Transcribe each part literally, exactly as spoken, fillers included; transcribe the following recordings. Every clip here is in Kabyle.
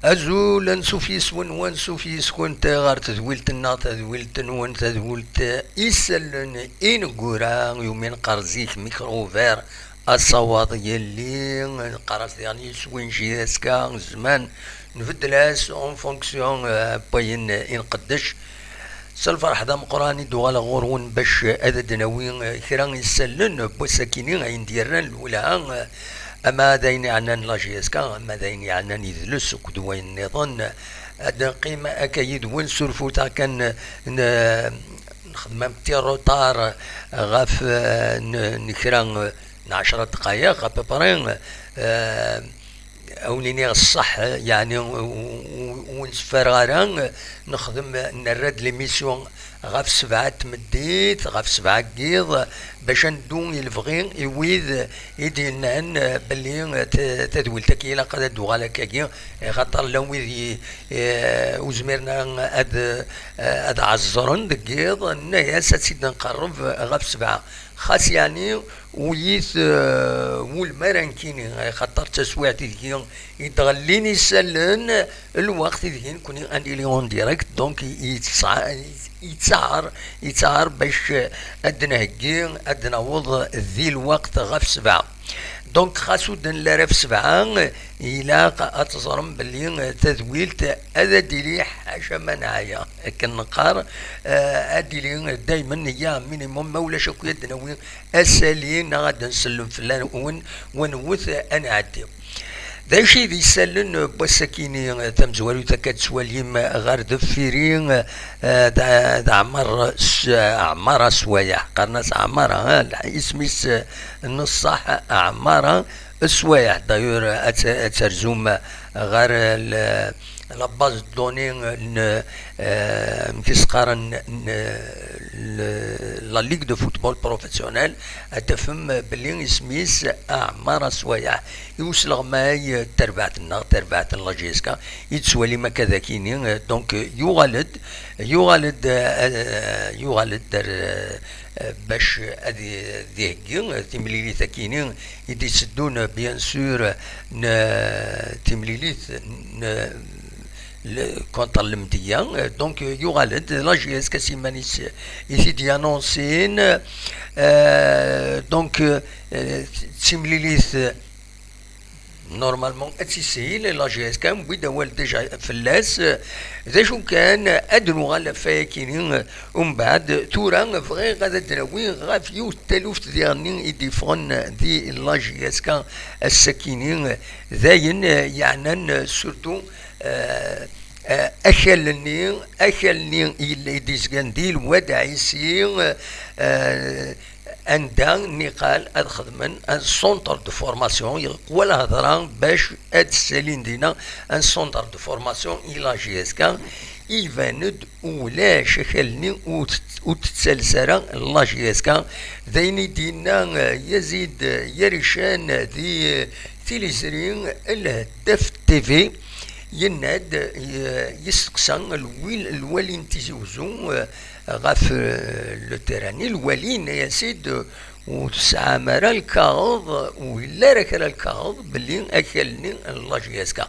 Azul, ansuf yis-wen, wansuf yis-kent ɣer tedwilt-nneɣ, tadwilt-nwen, tadwilt isallen ineggura, yumi neqqar zik micro ouvert, asawaḍ yelli, neqqar-as diɣen yiswi n J S K, zzman, nbeddel-as en fonction, euh, n wayen i nqeddec. S lferḥ d ameqqran i d-uɣaleɣ ɣur-wen bac ad d-nawi kra n yisallen n wass-akini ayen d-yerran lwelha, ama d ayen iɛnan la J S K, ama d ayen iɛnan idles akked wayen nniḍen. Ad neqqim akka yid-wen, surfut kan n-, nexdem un petit retard ɣef, eh, n-, n kra, eh, n ɛecra ddqayeq à peu près, eh, a wen-iniɣ ṣṣeḥ, yeɛni ur, ur, ur nesseffareɣ ara, nexdem, nerra-d l'émission ɣef sebɛa n tmeddit, ɣef sebɛa n yiḍ, bac ad neddu i lebɣi i wid i d-yennan belli t-, tadwilt-agi ilaq ad d-tuɣal akkagi, axaṭer llan wid i, eh, ur zmiren ara ad, ad ɛeẓẓren deg yiḍ, nenna-yas ad tt-id-nqerreb ɣef sebɛa. Xas yeɛni ur-it, eh, wulem ara nekkini, axaṭer d taswiɛt ideg i d-ɣellin isallen, lweqt ideg nekkni ad nili en direct, donc yettṣa-, yettɛar, yettɛar bac ad d-nheggi, ad d-naweḍ di lweqt ɣef sebɛa. Donc xas ur d-nelli ara ɣef sebɛa, ilaq ad teẓrem belli tadwilt ad d-tili ḥaca ma neɛya. Akken neqqar, eh, ad d-tili daymen ya minimum, ma ulac akk ad d-nawi asali neɣ ad nsellem fell-awen, wa newwet ad nɛeddi. D acu i d isallen n wass-akini, tamezwarut akka d-tettwalim ɣer deffir-i, eh, d, d Ɛmar s-, Ɛmara Swayeḥ, qqaren-as Ɛmara, eh, isem-is, eh, n ṣṣeḥ Ɛmara Swayeḥ. D'ailleurs, ad t-, ad terzum ɣer l-, la base de données n, eh, amek i s-qqaren, n, l-, la Ligue de football professionnel, ad tafem belli isem-is Ɛmara Swayeḥ. I usleɣmay, eh, tarbaɛt-nneɣ, tarbaɛt n la J S K, i d-tettwalim akka d akini, eh, donc, eh, yuɣal-d, yuɣal-d, eh, yuɣal-d ar, eh, bac ad i-, ad iheggi timlilit akini i d-itteddun, bien sûr, n, timlilit n, le, contre Lemdeyya. Donc, yuɣal-d la J S K s iman-is i t-id-yanonsin. Euh, donc, euh, d timlilit, normalement, ad tt-isel la J S K, wwin-d awal déjà fell-as. D acu kan, ad nuɣal ɣef wayakini, umbeɛd, tura bɣiɣ ad d-nawi ɣef yiwet n taluft diɣen i d-iffɣen di la J S K ass-akini, d ayen yeɛnan surtout, euh, euh, akal-nni, akal-nni yella i d-izgan di Lwad Ɛisi, euh, anda niqal ad xedmen un centre de formation, yeqwa lhedra bac ad ssalin dinna un centre de formation i la J S K, iban-d ulac akal-nni, ur t-, ur tettales ara la J S K. D ayen i d-yenna, eh, Yazid Yarican di, eh, tiliẓri Lheddaf T V, yenna-d, eh, yesteqsa lwi-, lwali n Tizi Uzzu, eh, ɣef, eh, le terrain-nni, lwali yenna-yas-id, eh, ur tesɛam ara lkaɣeḍ, ur yelli ara kra lkaɣeḍ belli akal-nni n la J S K.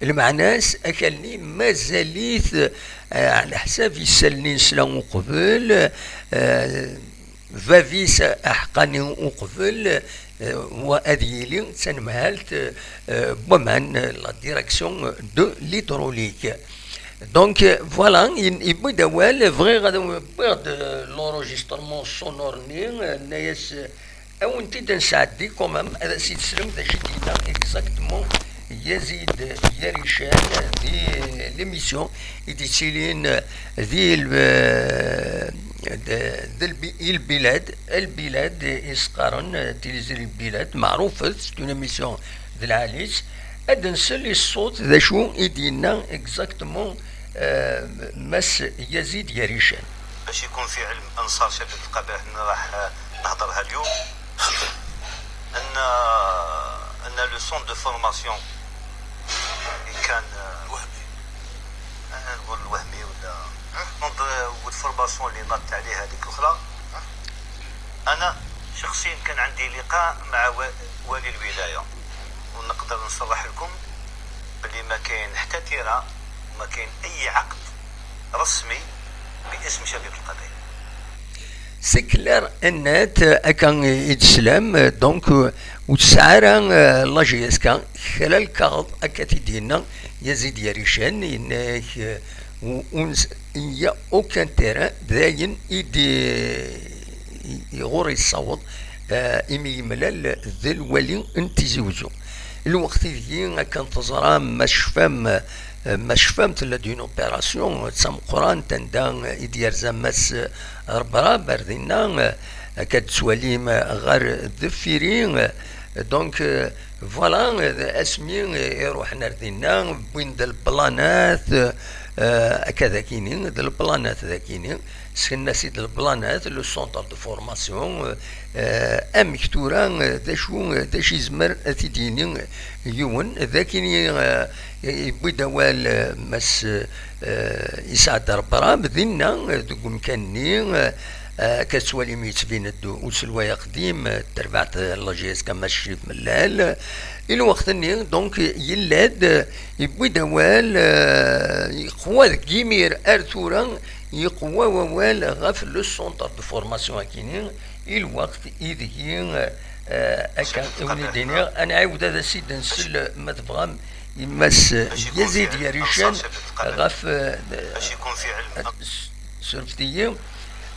Lmeɛna-s, akal-nni mazal-it, eh, ɛla ḥsab isallen i nesla uqbel, eh, bab-is aḥeqqani uqbel, eh, wa ad yili d tanemhalt, eh, n waman, la direction de l'hydraulique. Donc, euh, voilà, i-, yewwi-d awal, bɣiɣ ad awen-, wwiɣ-d, euh, l'enregistrement sonore-nni, euh, nna-yas, euh, ad wen-t-id-nesɛeddi quand même, ad as-id-teslem d acu i d-yenna exactement Yazid Yarican di, euh, l'émission i d-yettilin, euh, di l-, euh, d-, d lbi-, i Lbilad, Lbilad i s-qqaren, euh, tiliẓri Lbilad, meɛrufet, c'est une émission d lɛali-tt, ad nsel i ṣṣut d acu i d-yenna exactement, euh, Mass Yazid Yarican. باش يكون في علم أنصار شباب القبائل، أنا راح نهضرها اليوم. أن، أن le centre de formation اللي كان، وهمي. أنا نقول الوهمي ولا، centre de formation اللي نط عليه هذيك الأخرى. أنا شخصيًا كان عندي لقاء مع و-، والي الولاية، ونقدر نصرح لكم اللي ما كاين حتى تيرا وما كاين اي عقد رسمي باسم شبيبة القبائل. C'est clair et net, akka i d-teslam, donc, euh, ur tesɛi ara, euh, la J S K kra lkaɣeḍ, akka t-id-yenna Yazid Yarican, yenna-ak, euh, u-, ur nes-, il y a aucun terrain, d ayen i d-, i, i ɣur yessaweḍ, euh, imi yemlal d lwali n Tizi Uzzu. Lweqt ideg akken teẓram, ma tecfam, ma tecfam, tella-d une opération d tameqqrant anda i d-yerza Mass Rebrab ar dinna, akka d-tettwalim ɣer deffir-i. Donc, voilà, asmi i ruḥen ar dinna, wwin-d lplanat, akka d akini, d lplanat d akini. Sken-as-id lplanat, le centre de formation, euh, amek tura, euh, d acu, euh, d acu yezmer ad t-id-yini yiwen, d akini, euh, yewwi-d awal, euh, Mass, euh, Isɛad Rebrab, dinna, euh, deg umkan-nni, euh, euh, akka tettwalim yettbin-d uselway aqdim, euh, terbaɛt, euh, la J S K Mass Crif Mellal. I lweqt-nni, donc, yella-d, euh, yewwi-d awal, euh, yeqwa deg yimir ar tura, yeqwa wawal ɣef le centre de formation akini, i lweqt ideg, eh, akka i wen-id-iniɣ, ad nɛiwed ad as-id-nsel, ma tebɣam, i Mass Yazid Yarican ɣef, eh, s-, surfet-iyi,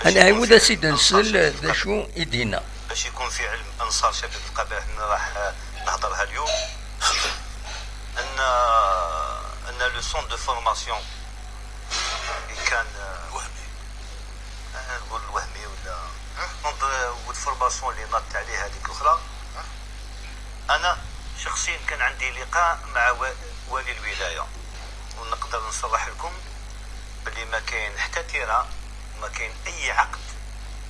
ad nɛiwed ad as-id-nsel d acu i d-yenna. باش يكون في علم أنصار شباب القبائل، أنا راح نهضرها اليوم. أن، أن le centre de formation كان وهمي. أنا نقول وهمي ولا نظن، والفورماسيون اللي نضت عليه هذيك الأخرى. أنا شخصيًا كان عندي لقاء مع و-، والي الولاية، ونقدر نصرح لكم باللي ما كاين حتى تيرا، ما كاين أي عقد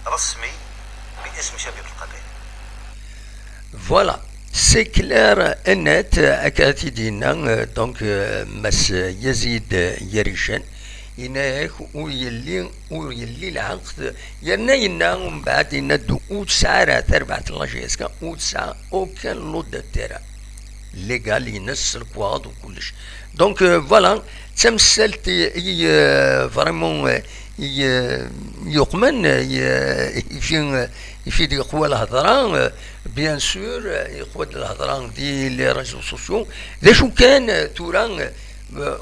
رسمي باسم شبيبة القبائل. Voilà, c'est clair et net, akka t-id-yenna, euh, donc, euh, Mass Yazid Yarican, yenna-ak ur yelli, ur yelli lɛaqd, yerna yenna umbeɛd, yenna-d ur tesɛa ara tarbaɛt n la J S K, ur tesɛa aucun lot de terrain légal-ines s lekwaɣeḍ u kullec. Donc, euh, voilà, d tamsalt i, i, euh, vraiment, euh, i, euh, yuqmen, euh, i, euh, i fi, euh, i fi d-yeqwa lhedra, euh, bien sûr, euh, yeqwa-d lhedra di les réseaux sociaux. D acu kan, euh, tura, euh,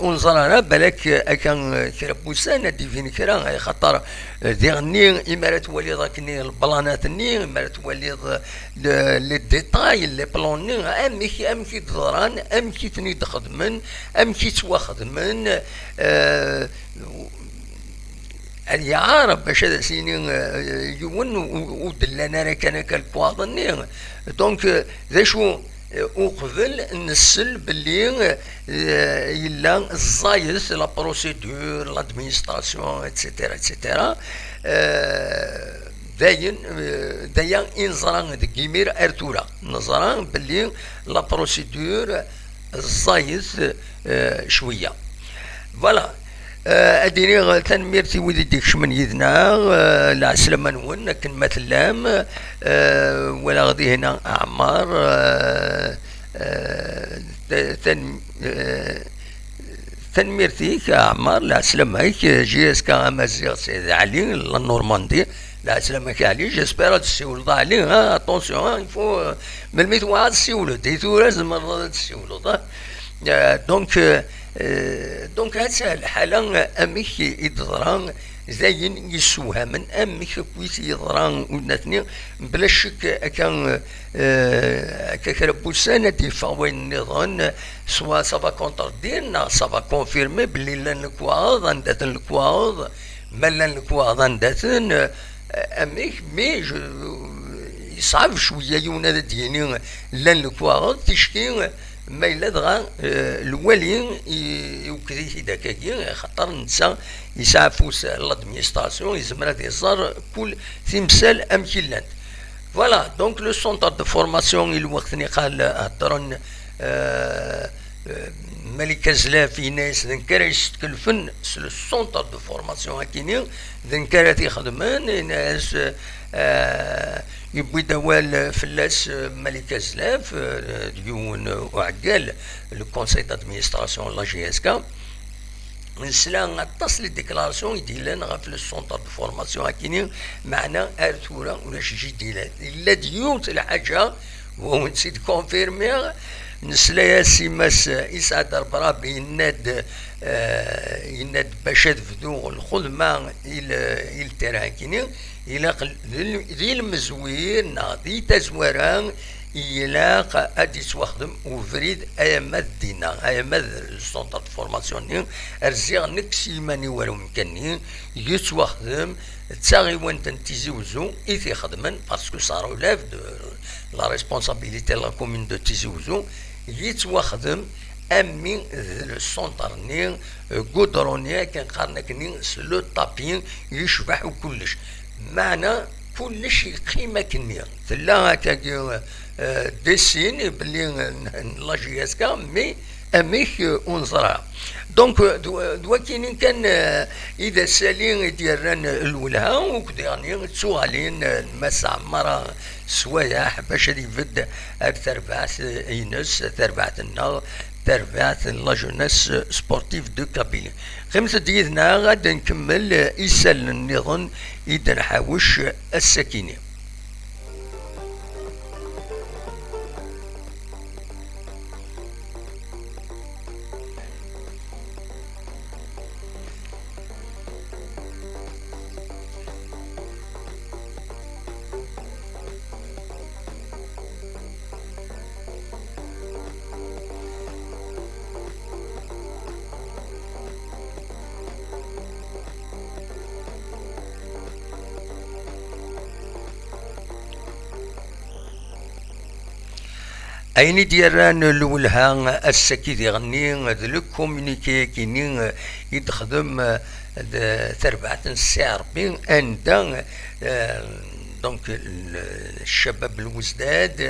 ur neẓri ara, balak, euh, akka, euh, kra n wussan ad d-ibin kra, axaṭer, euh, diɣenni, imi ara twaliḍ akken lblanat-nni, imi ara twaliḍ, euh, le, les détails, les plans-nni, amek, amek i d-ḍran, amek i ten-id-xedmen, amek i ttwaxedmen, euh, ad yeɛreb bac ad as-yini, euh, yiwen u-, u-, ur d-llan ara kan akka lekwaɣeḍ-nni. Donc, euh, d acu, euh, uqbel nsel belli, euh, yella ẓẓayet la procédure, l'administration, et cetera, et cetera. Euh, d ayen, euh, d aya i neẓra deg yimir ar tura. Neẓra belli la procédure ẓẓayet, euh, cwiya. Voilà. Euh, ad iniɣ tanemmirt i wid i d-ikecmen yid-neɣ, euh, lɛeslama-nwen akken ma tellam. Euh, walaɣ dihna Ɛmar, euh, euh, ta-, tan-, euh, tanemmirt-ik a Ɛmar, lɛeslama-k, J S K Amaziɣ Sidi Ɛli, la Normandie, lɛeslama-k a Ɛli, j'espère ad tessiwleḍ a Ɛli, hein, attention, hein, il faut, euh, melmi tewɛa ad tessiwleḍ, i tura tzemreḍ ad tessiwleḍ, hein. Euh, donc, euh, euh, donc, ha-tt-a lḥala, euh, amek i d-teḍra, d ayen yessewhamen, amek akk i yeḍra unatni, bla ccek akka, euh, akka kra n wussan ad d-yeffeɣ wayen nniḍen, soit ça va contredire, neɣ ça va confirmer belli llan lekwaɣeḍ, anda-ten lekwaɣeḍ, ma llan lekwaɣeḍ anda-ten, euh, amek, mais je, yeṣɛeb cwiya yiwen ad d-yini llan lekwaɣeḍ, ticki ma yella dɣa, euh, lwali i, iwekked-it-id akkagi, axaṭer netta yesɛa afus l'administration, yezmer ad iẓer kul timsal amek i llant. Voilà, donc le centre de formation i lweqt niqal heddren, euh, euh, Malik Azlaf yenna-yas d nekk ara yeskelfen s le centre de formation akini, d nekk ara t-ixedmen, yenna-yas, eh, yewwi-d awal fell-as, eh, Malik Azlaf, eh, d yiwen, eh, uɛeggal, le conseil d'administration n la J S K. Nesla aṭas les déclarations i d-yellan ɣef le centre de formation akini, meɛna ar tura ulac jidid. Yella-d yiwet lḥaǧa, u awen-tt-id-confirmiɣ, nesla-yas i Mass Isɛad Rebrab, yenna-d, eh, yenna-d bac ad bduɣ lxedma i l-, i le terrain akini, ilaq l-, di l-, di lmezwir neɣ di tazwara, ilaq ad yettwaxdem ubrid, ay ama d dinna, ay ama d le centre de formation-nni, rziɣ nekk s yiman-iw ar umkan-nni, yettwaxdem d taɣiwant n Tizi Uzzu i t-ixedmen, parce que ça relève de la responsabilité de la commune de Tizi Uzzu, yettwaxdem ami d le centre-nni, eh, goudronné, akken qqaren akkenni, s le tapis, yecbeḥ u kullec. Meɛna kullec yeqqim akkenni. Tella akkagi, eh, des signes belli, eh, n la J S K, mais amek, eh, ur neẓra. Donc, eh, d, d wakini kan, eh, i d asali i d-yerran lwelha, u diɣenni d tuɣalin, eh, n Mass Ɛmar Swayeḥ bac ad ibedd ar terbaɛt, eh, ines, tarbaɛt-nneɣ, tarbaɛt n la jeunesse sportive de Kabylie. Qqimet-d yid-neɣ ad nkemmel, eh, isallen nniḍen i d-nḥawec ass-akini. Ayen i d-yerran lwelha ass-agi diɣenni d le communiqué-agi-nni i d-texdem, eh, d tarbaɛt n Ssi Ṛebbi, anda, eh, donc, le Chabab Lwezdad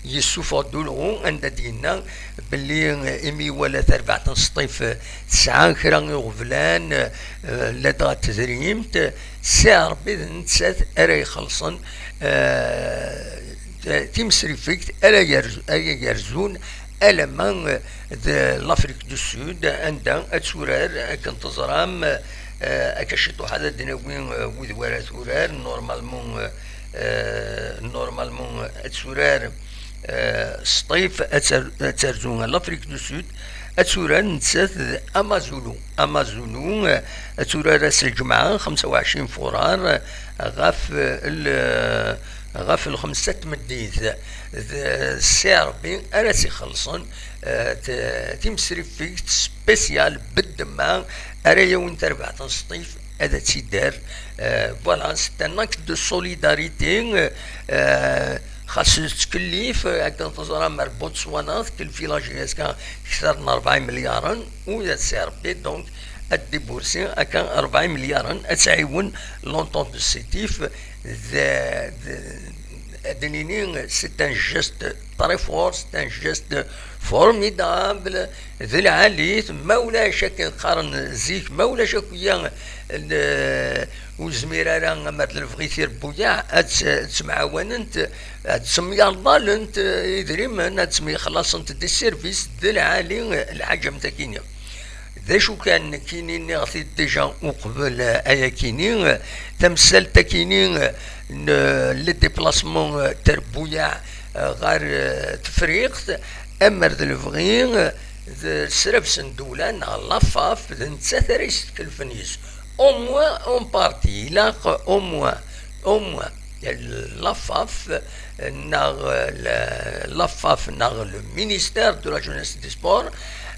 yessufeɣ-d ulɣu, anda d-yenna belli, eh, imi iwala tarbaɛt n Sṭif tesɛa kra iɣeblan, eh, ladɣa tedrimt, Ssi Ṛebbi d nettat ara ixellṣen, eh, timesrifegt ara yerz-, ara yerzun alamma d l'Afrique du Sud, anda ad turar, akken teẓram, eh, akka ciṭuḥ ad d-nawi, eh, wid wara turar, normalement, eh, normalement ad turar, eh, Sṭif, ad ter-, ad terzu l'Afrique du Sud, ad turar nettat d Amazulu. Amazulu, eh, ad turar ass n lǧemɛa, xemsa u ɛecrin furar, eh, ɣef, eh, l-, ɣef lxemsa n tmeddit. D Ssi Ṛebbi ara s-ixellṣen, eh, t-, timesrifegt spécial beddemma ara yawin tarbaɛt n Sṭif ad tt-idder. Eh, voilà, c'est un acte de solidarité, eh, xas tettkellif, eh, akken teẓram ar Botswana, tkelfi la J S K kter n rebɛa imelyaren, u ad s-irebbi, donc, ad dibursi akka rebɛa imelyaren, ad tɛiwen l'entente de Sétif, d, d, ad nini, c'est un geste très fort, c'est un geste formidable, d lɛali, ma ulac akken qqaren zik, ma ulac akk ya, l-, ur zmir ara, ama d lebɣi tirebbuyaɛ, ad tt-, ad ttemɛawanent, ad ttemyerḍalent, eh, idrimen, ad ttemyexlaṣent des services, d lɛali, eh, lḥaǧa am takini. D acu kan, nekkini nniɣ-t-id déjà uqbel, eh, ayakini, eh, tamsalt akini, eh, n, eh, le déplacement, eh, terbuyaɛ, eh, ɣer, eh, Tefriqt, amer d lebɣi, eh, d srabes n ddewla neɣ la FAF, d nettat ara yeskelfen yes. Au moins en partie, ilaq au moins, au moins, la FAF, neɣ, la, la FAF, neɣ le ministère de la Jeunesse et des Sports,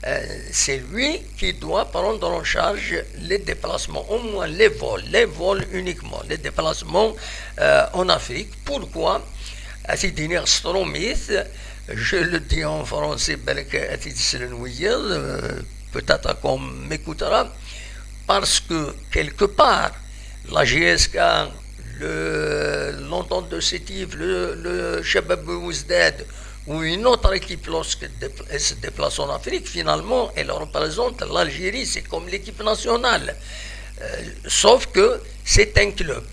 euh, c'est lui qui doit prendre en charge les déplacements, au moins les vols, les vols uniquement, les déplacements, euh, en Afrique. Pourquoi ? Ad t-id-iniɣ s trumit, je le dis en français, balak ad t-id-slen wiyiḍ, euh, peut-être qu'on m'écoutera, parce que quelque part, la J S K, le, l'entente de Sétif, le, le Chabab Ouzdad, ou une autre équipe, lorsqu'elle dépl- elle se déplace en Afrique, finalement, elle représente l'Algérie, c'est comme l'équipe nationale. Euh, sauf que c'est un club.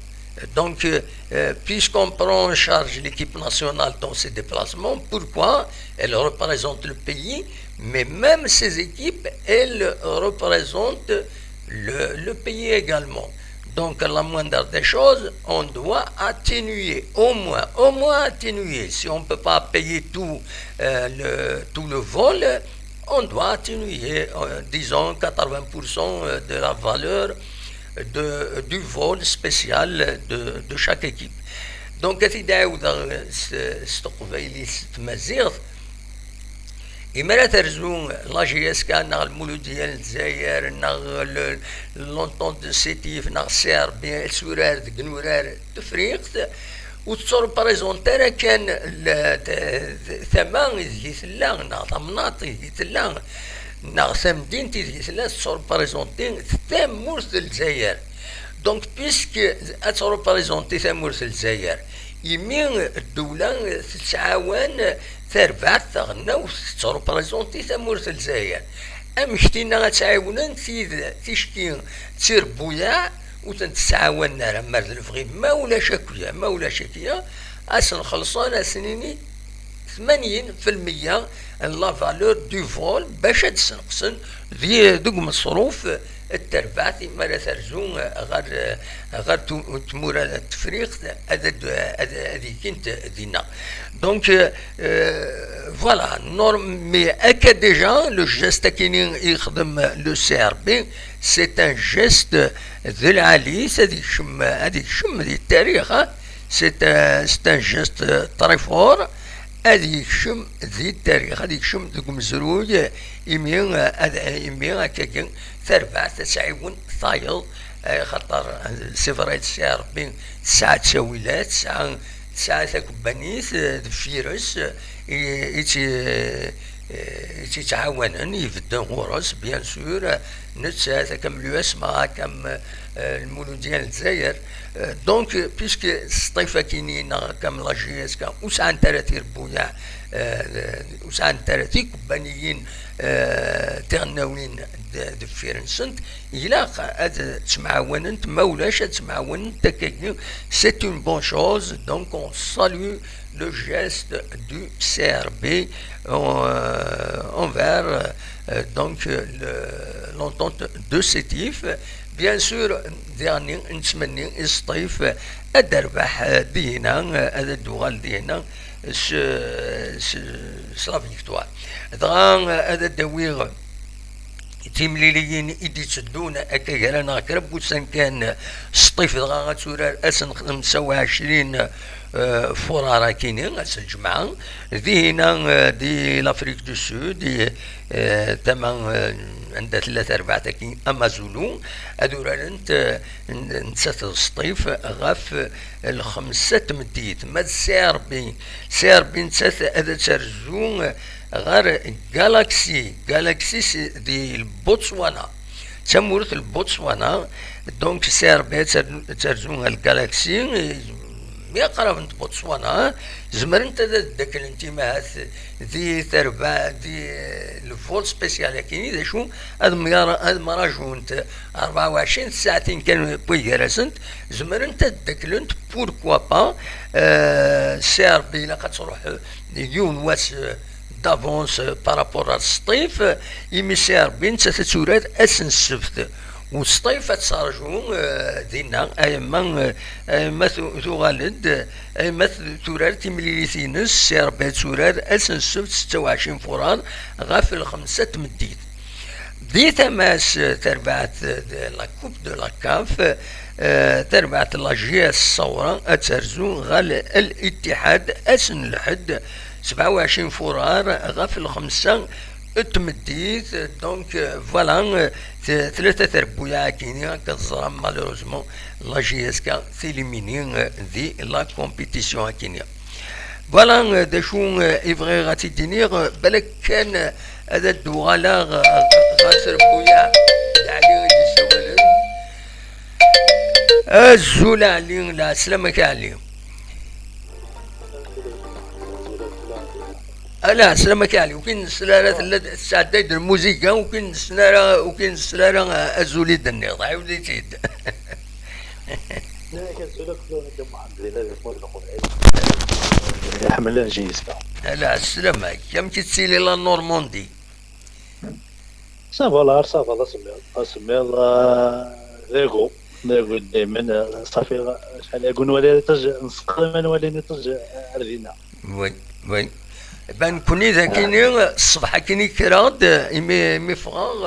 Donc, euh, euh, puisqu'on prend en charge l'équipe nationale dans ses déplacements, pourquoi? Elle représente le pays, mais même ces équipes, elles représentent le, le pays également. Donc, la moindre des choses, on doit atténuer, au moins, au moins atténuer. Si on ne peut pas payer tout, euh, le, tout le vol, on doit atténuer, euh, disons, quatre-vingts pour cent de la valeur de, du vol spécial de, de chaque équipe. Donc, ad t-id-ɛiwdeɣ s, s teqbaylit, s tmaziɣt. Imi ara terzu la J S K neɣ Lmuludya n Lezzayer neɣ le, l'Entente de Sétif neɣ C R B, ad turar deg inurar n Tefriqt, ur tettreprezent ara kan le, t- tama ideg i tella, neɣ tamnaḍt ideg i tella, neɣ tamdint ideg i tella, tettreprezenti tamurt n Lezzayer. Donc, puisque ad tettreprezenti tamurt n Lezzayer, imi ddula tettɛawan tarbaɛt taɣelnawt, tettreprezenti tamurt n Lezzayer. Amek tinna ad tɛiwnen tid ticki d tirebbuyaɛ ur tent-ttɛawanen ara, mer d lebɣi, ma ulac akya, ma ulac akya, ad sen-xellṣen, ad sen-nini tmanyin fi lmeyya n la valeur du vol, bac ad d-sneqsen di, deg umeṣruf n terbaɛt imi ara terzu ɣer, ɣer tu- tmura n Tefriqt, ad, ad, ad, ad ikint dinna. Donc, euh, voilà, norm, mais akka déjà, le geste akini i yexdem le C R B, c'est un geste de lɛali, ad ikcem, ad ikcem di tarix, hein. C'est un, c'est un geste très fort. Ad yekcem di tarix, ad yekcem deg umezruy, imi, ad, imi akkagi tarbaɛt ad tɛiwen tayeḍ, eh, xaṭer, eh, c'est vrai, tesɛa Rebbi, tesɛa ttawilat, tesɛa, tesɛa takebbanit, eh, deffir-s, eh, i, i tt-, eh, i tt-ittɛawanen, ibedden ɣur-s, bien sûr, eh, nettat, akka am l'U S M A, akka am, eh, Lmuludya n Lezzayer. Eh, donc, puisque Sṭif akini neɣ akka am la J S K ur sɛant ara tirebbuyaɛ, eh, ur sɛant ara tikebbaniyin, eh, tiɣennawin d-, deffir-nsent, ilaq ad ttemɛawanent, ma ulac ad ttemɛawanent akkagi, c'est une bonne chose. Donc, on salue le geste du C R B, euh, envers, euh, donc, le, l'entente de Sétif. Bien sûr, diɣenni nettmenni i Sṭif ad d-terbeḥ, euh, dihina, euh, ad d-tuɣal dihina s, s, s la victoire. Dɣa, euh, ad d-awiɣ timliliyin i d-itteddun akka gar-aneɣ kra n wussan kan, Sṭif dɣa ad turar ass n xemsa u ɛecrin, eh, furar akini, ass n lǧemɛa, dihina, eh, di l'Afrique du Sud, i, eh, tama, eh, anda tella terbaɛt akini, Amazulu, ad urarent, eh, n-, nettat d Sṭif ɣef, eh, lxemsa n tmeddit. Ma d C R B, C R B nettat ad terzu, eh, ɣer Galaxy, Galaxy s-, di Botswana. D tamurt n Botswana, donc C R B ad terzu ɣer Galaxy, mi aqrab n Botswana, zemrent ad, ad ddaklent imahat di terba-, di le vol spécial akini, d acu, ad myara-, ad mrajunt rebɛa u ɛecrin tsaɛtin kan wway gar-asent, zemrent ad ddaklent, pourquoi pas, euh, C R B ilaq ad truḥ yiwen wass, euh, d'avance, euh, par rapport ar Sṭif, imi C R B nettat ad turar ass n ssebt. U Sṭif ad terju, euh, dinna, ayemma, euh, ayemma tu-, tuɣal-d, ayemma tu-, turar timlilit-ines, C R B ad turar ass n ssebt setta u ɛecrin furar ɣef lxemsa n tmeddit. Di tama-s, eh, tarbaɛt, eh, de la Coupe de la CAF, eh, tarbaɛt n la J S Saoura ad terzu ɣer Al Ittihad ass n lḥedd, sebɛa u ɛecrin furar ɣef lxemsa n tmeddit. Donc, eh, voilà, eh, t-, tlata trebbuyaɛ akini, akka teẓram, malheureusement, la J S K téléminée, eh, di la compétition akini. Voilà, euh, d acu, euh, i bɣiɣ ad t-id-iniɣ, euh, balak kan, euh, ad d-uɣaleɣ, euh, ɣer trebbuyaɛ d Ɛli i d-issawalen. Azul a Ɛli, lɛeslama-k a Ɛli. Ala, sslam-ak a Ɛli, ur k-in-nesla ara, tella tesɛedday-d lmuziga, ur k-in-nesla ara, ur k-in-nesla ara, eh, azul i d-tenniḍ, ɛiwed-itt-id. Iḥemmel Anjiyista. Ala, sslam-ak, amek i tettili la Normandie? Ça va, la, ça va, d asemmiḍ, d asemmiḍ, eh, d agu, d agu daymen, eh, ṣafi, eh, acḥal agu nwali iṭij, nesqar ma nwali iṭij, eh, ar dinna. Oui, oui. Ben, nekkni dagini, ṣṣbeḥ akken i kkreɣ-d, imi, imi ffɣeɣ,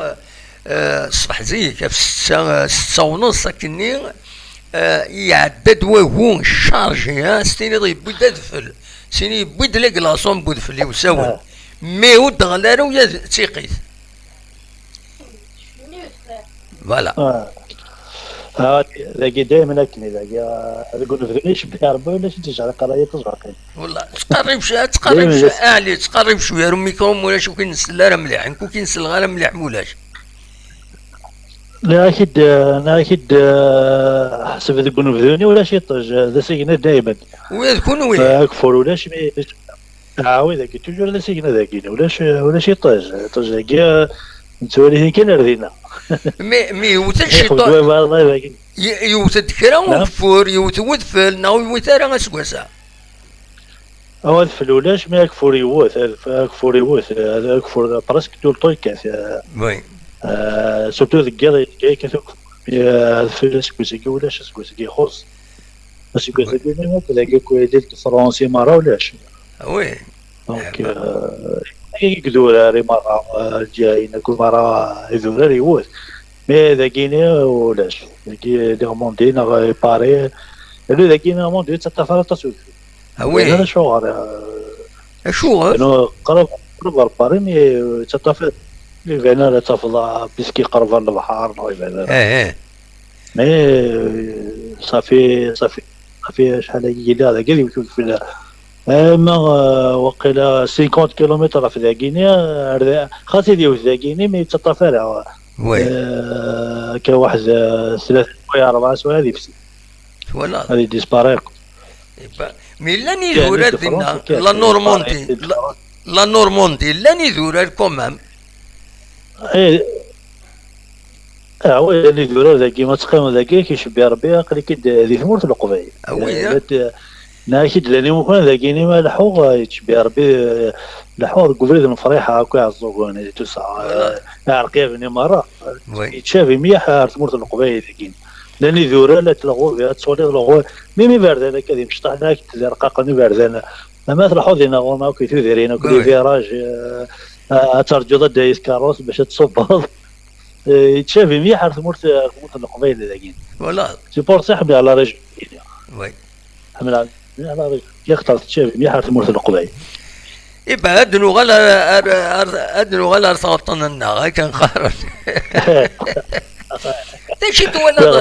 eh, ṣṣbeḥ zik, ɣef ssetta, eh, ssetta u nneṣ akkenni, eh, iɛedda-d wagu chargé, ah, s tiniḍ yewwi-d adfel, sini yewwi-d la glaçon n udfel i usawen. Ah. Mi ur d-ɣli ara ula d tiqit. Voilà. Ah. Ah, dagi daymen akken, dagi, ah, deg unebdu icebbeḥ Rebbi, ulac i d-yejreq ara yiṭij baqi. Wallah, ttqerrib sh-, ttqerrib sh-, Ɛli, ttqerrib cwiya ar umikru, ma ulac ur k-in-nsell ara mliḥ, nekk ur k-in-selleɣ ara mliḥ, ma ulac. Nniɣ-ak-id, nniɣ-ak-id, eh, ḥseb deg unebdu-nni ulac iṭij, d asigna daymen. Ula d kunwi. Eh, ageffur ulac, mi, ah, wi dagi, toujours d asigna dagi, ulac, ulac iṭij, iṭij dagi, eh, nettwali-ten kan ar dinna. Mi, mi yewwet-d ciṭuḥ, yewwet-d kra ugeffur, yewwet wedfel, neɣ ur yewwit ara aseggas-a? Awa, adfel ulac, mi ageffur yewwet, ageffur yewwet, ageffur presque tout le temps yekkat. Oui. Euh, surtout deg yiḍ, yezga yekkat ageffur. Mi, euh, adfel aseggas-agi ulac, aseggas-agi ixuṣṣ. Aseggas-agi, même akk dagi, akk l'île de France, i merra ulac. Ah oui. Donc, euh, i idurar i merra, euh, lǧirin akk merra, idurar yewwet. Mais dagini ulac. Dagi Normandie neɣ Paris, dagi Normandie yettaṭṭaf ara aṭas udfel. Ah oui. Ulac acuɣer, euh, acuɣer? Qrib, qrib ɣer Paris, mais, euh, yettaṭṭaf, iban ara tafeḍ, ah, puisque iqerreb ɣer lebḥer, neɣ iban ara. Eh, eh. Mais, euh, ça fait, ça fait, ça fait acḥal agi yella dagi ad yewwet udfel. Ama, euh, waqila cinquante kilomètres ɣef dagini, ar da-, xas ad yewwet dagini, mais yettaṭṭaf ara. Oui. Euh, akka waḥed, euh, tlata swayeɛ, rebɛa swayeɛ ad yefsi. Twalaḍ? Ad yeddisparaître. Eh ben, mais llan idurar dinna, la Normandie, la, la Normandie, llan idurar quand même. Eh, ah oui, llan idurar dagi, ma teqqimeḍ dagi, ad k-icebbi Rebbi, aql-ik-id di tmurt n Leqbayel. Ah oui, eh, hein? Nniɣ-ak-id llan imukan dagi, ma leḥḥuɣ, eh, yettcebbi Rebbi, eh, leḥḥuɣ deg ubrid n Friḥa, akk Iɛeẓẓugen, et tout ça, eh, Iɛerqiben i merra. Oui. Yettcabi mliḥ ar tmurt n Leqbayel dagi. Llan idurar, la tleɣweb, ad twaliḍ leɣweb. Même iberdan akka d imecṭaḥ, la k-d-rqaqen iberdan. Ama tleḥḥuḍ dinna ɣur-neɣ akk i tudrin, akk les virages, euh, ad terǧuḍ ad d-tawi tkeṛṛust bac ad tṣubbeḍ. Euh, yettcabi mliḥ ar tmurt, ar tmurt n Leqbayel dagi. Voilà. C'est pour ça ḥemmleɣ la région. Oui. Ḥemmleɣ mliḥ la région. Axaṭer tettcabi mliḥ ar tmurt n Leqbayel. Iba, ad nuɣal ar, ar, ar, ad nuɣal ar tɣeṭṭen-nneɣ, akken qqaren. D acu i twalaḍ,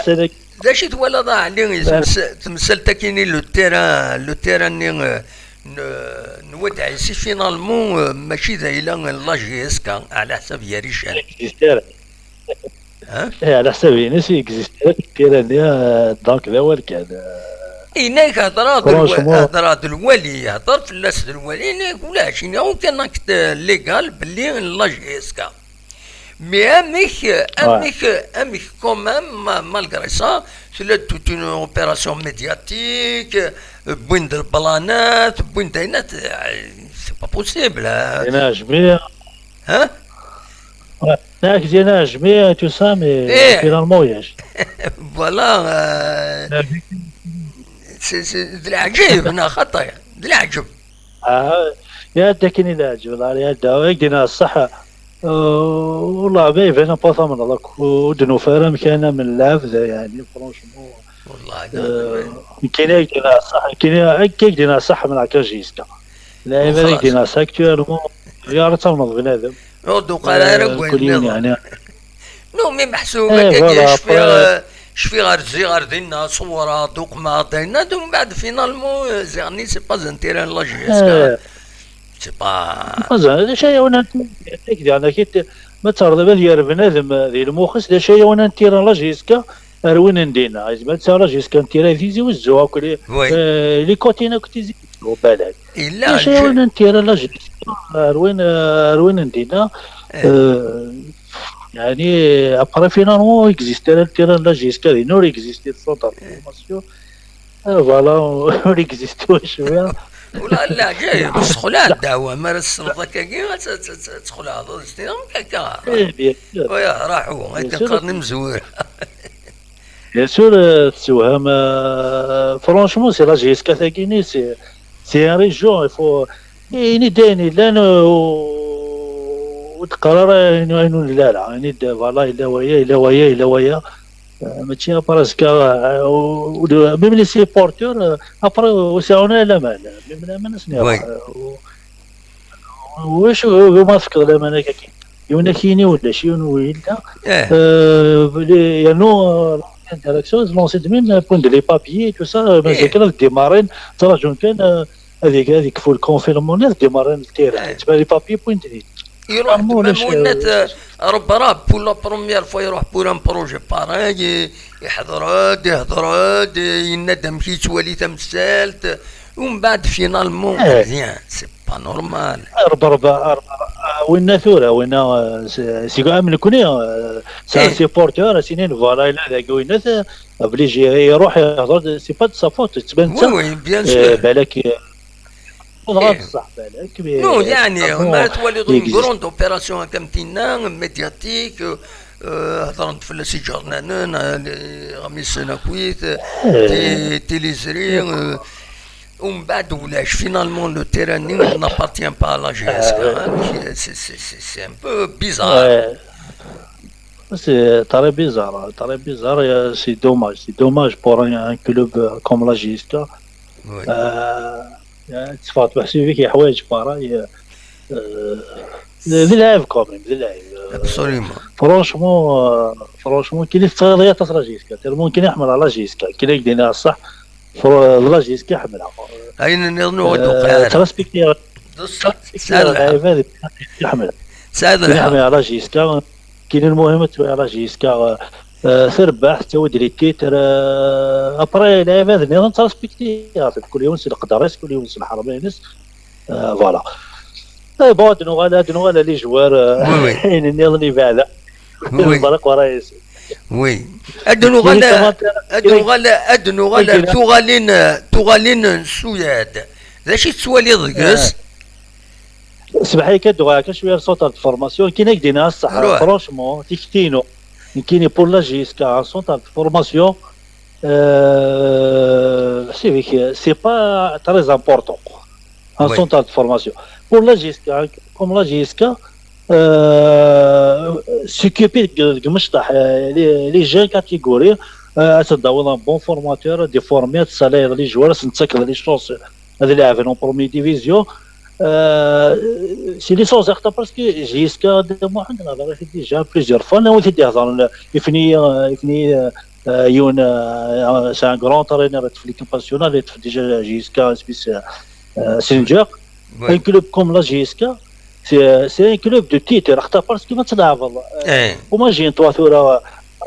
d acu i twalaḍ a Ɛli, i tmes-, temsalt-agi-nni, le terrain, le terrain-nni, euh, n, n Wad Ɛisi, finalement, euh, mačči d ayla n la J S K, ɛla ḥsab Yarican. Hein? Eh, ɛla ḥsab-ines, ur yeɣzist ara deg tira-nni, euh, donc d awal kan, euh. Yenna-k hedreɣ d lwa-, franchement, hedreɣ d lwali, hder fell-as d lwali, yenna-k ulac, yenna aucun acte légal belli n la J S K. Mais amek, amek, amek quand même, ma-, malgré ça, tella toute une opération médiatique, euh, wwin-d lplanat, wwin-d ayen, euh, c'est pas possible, hein. Yenna Jmiɛ. Hein? Ouais. Yenna Jmiɛ et tout ça, mais finalement, ulac. Voilà, euh, c'est, c'est d leɛǧeb, neɣ xaṭi, d leɛǧeb. Ah, iɛedda akken i leɛǧeb, la, iɛedda, ad k-d-iniɣ ṣṣeḥ. Euh, والله ما يبان pas ثمن لك، ودنو فارم كان من اللعب ذا، يعني، franchement. والله، euh, كاين يدينا صح، كاين كاين يدينا صح من هكا جيسكا. لا، ما وخلاص. يدينا صح actuellement. يا راه تنوض بنادم. نوض وقال آه، راه كل يوم نظام. يعني. نو، مي محسوب إيه، هكاك، voilà، شفيغ، après شفيغ ار زيغ ار دينا، صورة، دوق ما دينا، دو من بعد finalement، آه، زيغني c'est pas un terrain la J S K. إيه. C'est pas زعما هذا شيء وانا نتيك ديالنا كي ت-، ما تعرض بان يا بنادم ذي المخص، هذا شيء وانا نتيرا la J S K، اروين ندينا، زعما تسعى la J S K نتيرا في زي وزو، كل، oui. آه، لي كوتينا كنت زي Au Balak. Yella Maca lǧi- un terrain de la J S K, ar win, ar win n dinna, Eh. euh, yani, après, finalement, existe un terrain de la J S K, il n'aurait existé de centre de formation. Euh, voilà, on existe, je viens. Wala leɛǧayeb, tessexlaɛ ddeɛwa, mi ara tessneḍ akkagi, ad t- ad t- ad txelɛeḍ, ad s-tiniḍ akka. Eh, bien sûr. Waya, raḥu, akken sûr. Qqaren imezwura. Bien sûr, euh, tessewham, euh, franchement, c'est la J S K tagini, c'est, c'est une région, il faut, ini d ayen yellan, euh, ur d-qqar ara ayen, ayen ur nelli ara. Ini d, voilà, yella waya, yella waya, yella waya. Euh, mačči après azekka, euh, u- u- même les supporters, euh, après, ur sɛun ara laman. Même laman, asen Oui. iruḥ, euh, u- u- wacu, u- ma tefkeḍ laman akka, yiwen ad k-yini ulac, yiwen ur yella. Eh. Euh, les- yernu, euh, la direction, ils lancent même, euh, point de les papiers, tout ça, euh, mazal Eh. kan ad démarren, ttraǧun kan, euh, ad yek- ad yekfu le confinement, ad démarren le terrain. Eh. Tma les papiers, point de Iruḥ-d Normalement, même ulac, winna euh, Rebrab, pour la première fois, iruḥ pour un projet pareil, i- iḥḍer-d, ihḍer-d, yenna-d amek yettwali tamsalt, umbeɛd finalement, Eh. rien, c'est pas normal. Rebrab, Rebrab, winna tura, winna, euh, c'est, c'est quand même nekkni, euh, c'est un Eh. supporter, c'est une, voilà, il a la winna, c'est obligé, iruḥ, ihḍer, c'est pas de sa faute, tettban Oui, oui, bien euh, sûr. Balak, euh, Eh. صح, balak, mais, Non, euh, يعني finalement, ma twaliḍ il une existe. Grande opération am tinna, médiatique, euh, euh, هضرت فلاس يجرنانين، غميس ناكويت، تي- تيليزري، euh, ومن بعد ولاش finalement le terrain n'appartient pas à la J S K, hein, c'est- c'est- c'est- c'est un peu bizarre. Ouais. C'est très bizarre, hein, très bizarre, euh, c'est dommage, c'est dommage pour un, un club, euh, comme la J S K. Oui. Euh, euh, تصفات بحسي فيك يحوايج pareil, euh, euh, c'est c'est grave quand même, c'est grave. Euh, Absolument. Franchement, euh, franchement, كاين اللي تغير تصرا جيسكا، tellement كاين يحمل على جيسكا، كاين اللي يدينا الصح، فر-، لا جيسكا يحملها. Ayen nniḍen ur d-tuqiɛ ara. ترسبكتي Tesɛiḍ lḥeqq. العباد يحمل. Tesɛiḍ كاين lḥeqq. يحمل على جيسكا، كاين المهم تبيع على جيسكا، آه، تربح، تسوي لي تيتر، آه، ابري العباد نيضن ترسبكتي، كل يوم سي القدر، كل يوم سي الحرب، آه، voilà. اي بون، هاد نوغال، هاد نوغال لي جوار، آه، Oui, oui. يعني نيضن يبعد. Oui. برك ورا ياسين. Oui. Ad nuɣal, كاين كمان ad nuɣal, ad nuɣal ar tuɣalin, tuɣalin n Suyad. D acu i tettwaliḍ deg-s? اسمح لي كدوغا كان شويه صوت هاد الفورماسيون كاين هاك دينا الصح روح. Franchement تيكتينو كاين pour la J S K un centre de formation, euh, c'est vrai que c'est pas très important, un Oui. centre de formation pour la J S K, comme la J S K, euh, s'occuper de مشطح, euh, les, les jeunes catégories, euh, ad tdawḍ un bon formateur, des formés, ad tsalayeḍ les joueurs, ad sen-tefkeḍ les chances ad laɛben en première division. Euh, c'est l'essentiel parce que J S K, déjà plusieurs fois, on a dit, euh, il finit, euh, il finit, euh, euh, il y a un, euh, c'est un grand entraîneur de l'équipe nationale, il est déjà J S K, euh, euh, Singer. Oui. Un club comme la J S K, c'est, c'est un club de titre, parce que ما تلعب. Eh. Imagine-toi, tu as,